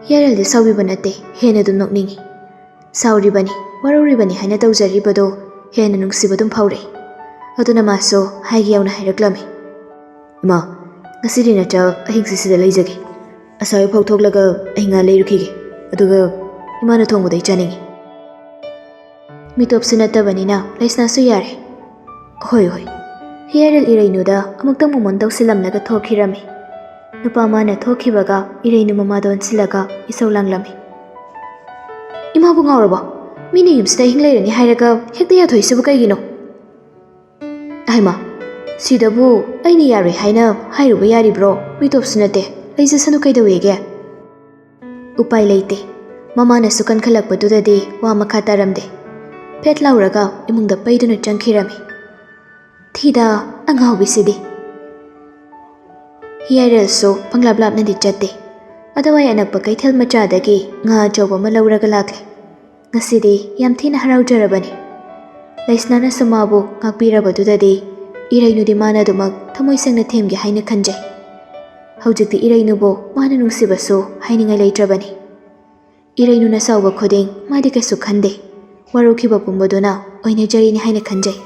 ꯍꯤꯌꯥꯔꯦꯜꯗꯤ ꯁꯥꯎꯕꯤꯕ ꯅꯠꯇꯦ, ꯍꯦꯟꯅ ꯑꯗꯨꯝ ꯅꯣꯛꯅꯤꯡꯏ꯫ ꯁꯥꯎꯔꯤꯕꯅꯤ, ꯋꯥꯔꯧꯔꯤꯕꯅꯤ ꯍꯥꯏꯅ ꯇꯧꯖꯔꯤꯕꯗꯣ ꯍꯦꯟꯅ ꯅꯨꯡꯁꯤꯕ ꯑꯗꯨꯝ ꯐꯥꯎꯔꯛꯏ꯫ ꯑꯗꯨꯅ ꯃꯥꯁꯨ ꯍꯥꯏꯒꯦ ꯌꯥꯎꯅ ꯍꯥꯏꯔꯛꯂꯝꯃꯤ꯫ "ꯏꯃꯥ, ꯉꯁꯤꯗꯤ ꯅꯆꯥ ꯑꯍꯤꯡꯁꯤ ꯁꯤꯗ ꯂꯩꯖꯒꯦ꯫ ꯑꯁꯥꯏ ꯐꯥꯎ ꯊꯣꯛꯂꯒ ꯑꯍꯤꯡ ꯉꯥ ꯂꯩꯔꯨꯈꯤꯒꯦ꯫ ꯑꯗꯨꯒ ꯏꯃꯥꯅ ꯊꯣꯡꯕꯗ ꯑꯩ ꯆꯥꯅꯤꯡꯉꯤ꯫" ꯃꯤꯇꯣꯞꯁꯨ ꯅꯠꯇꯕꯅꯤꯅ ꯂꯩꯁꯅꯥꯁꯨ ꯌꯥꯔꯦ꯫ "ꯍꯣꯏ, ꯍꯣꯏ꯫" ꯍꯤꯌꯥꯔꯦꯜ ꯏꯔꯩꯅꯨꯗ ꯑꯃꯨꯛꯇꯪ ꯃꯣꯃꯣꯟ ꯇꯧꯁꯤꯜꯂꯝꯂꯒ ꯊꯣꯛꯈꯤꯔꯝꯃꯤ꯫ ꯅꯨꯄꯥ ꯃꯥꯅ ꯊꯣꯛꯈꯤꯕꯒ ꯏꯔꯩꯅꯨ ꯃꯃꯥꯗ ꯑꯣꯟꯁꯤꯜꯂꯒ ꯏꯁꯧ ꯂꯥꯡꯂꯝꯃꯤ꯫ "ꯏꯃꯥꯕꯨ ꯉꯥꯎꯔꯕꯣ? ꯃꯤꯅ ꯌꯨꯝꯁꯤꯗ ꯑꯍꯤꯡ ꯂꯩꯔꯅꯤ ꯍꯥꯏꯔꯒ ꯍꯦꯛꯇ ꯌꯥꯊꯣꯛꯏꯁꯤꯕꯨ ꯀꯩꯒꯤꯅꯣ?" "ꯑꯍꯩꯃꯥ, ꯁꯤꯗꯕꯨ ꯑꯩꯅ ꯌꯥꯔꯣꯏ ꯍꯥꯏꯅ ꯍꯥꯏꯔꯨꯕ ꯌꯥꯔꯤꯕ꯭ꯔꯣ? ꯃꯤꯇꯣꯞꯁꯨ ꯅꯠꯇꯦ, ꯂꯩꯖꯁꯅꯨ ꯀꯩꯗꯧꯋꯦꯒꯦ?" ꯎꯄꯥꯏ ꯂꯩꯇꯦ꯫ ꯃꯃꯥꯅꯁꯨ ꯀꯟꯈꯠꯂꯛꯄꯗꯨꯗꯗꯤ ꯋꯥ ꯃꯈꯥ ꯇꯥꯔꯝꯗꯦ꯫ ꯐꯦꯠ ꯂꯥꯎꯔꯒ ꯏꯃꯨꯡꯗ ꯄꯩꯗꯨꯅ ꯆꯪꯈꯤꯔꯝꯃꯤ꯫ "ꯊꯤꯗ, ꯑꯉꯥꯎꯕꯤꯁꯤꯗꯤ!" ꯍꯤꯌꯥꯔꯦꯜꯁꯨ ꯄꯪꯂꯥꯞ ꯂꯥꯞꯅꯗꯤ ꯆꯠꯇꯦ꯫ ꯑꯗꯨꯋꯥꯏ ꯑꯅꯛꯄ ꯀꯩꯊꯦꯜ ꯃꯆꯥꯗꯒꯤ ꯉꯥ ꯑꯆꯧꯕ ꯑꯃ ꯂꯧꯔꯒ ꯂꯥꯛꯂꯦ꯫ ꯉꯁꯤꯗꯤ ꯌꯥꯝ ꯊꯤꯅ ꯍꯔꯥꯎꯖꯔꯕꯅꯤ꯫ ꯂꯩꯁꯅꯥꯅꯁꯨ ꯃꯥꯕꯨ ꯉꯥꯛꯄꯤꯔꯕꯗꯨꯗꯗꯤ ꯏꯔꯩꯅꯨꯗꯤ ꯃꯥꯅ ꯑꯗꯨꯃꯛ ꯊꯃꯣꯏ ꯁꯦꯡꯅ ꯊꯦꯝꯒꯦ ꯍꯥꯏꯅ ꯈꯟꯖꯩ꯫ ꯍꯧꯖꯤꯛꯇꯤ ꯏꯔꯩꯅꯨꯕꯨ ꯃꯥꯅ ꯅꯨꯡꯁꯤꯕꯁꯨ ꯍꯥꯏꯅꯤꯡꯉꯥꯏ ꯂꯩꯇ꯭ꯔꯕꯅꯤ꯫ ꯏꯔꯩꯅꯨꯅ ꯁꯥꯎꯕ ꯈꯨꯗꯤꯡ ꯃꯥꯗꯤ ꯀꯩꯁꯨ ꯈꯟꯗꯦ꯫ ꯋꯥꯔꯧꯈꯤꯕ ꯄꯨꯝꯕꯗꯨꯅ ꯑꯣꯏꯅꯖꯔꯤꯅꯤ ꯍꯥꯏꯅ ꯈꯟꯖꯩ꯫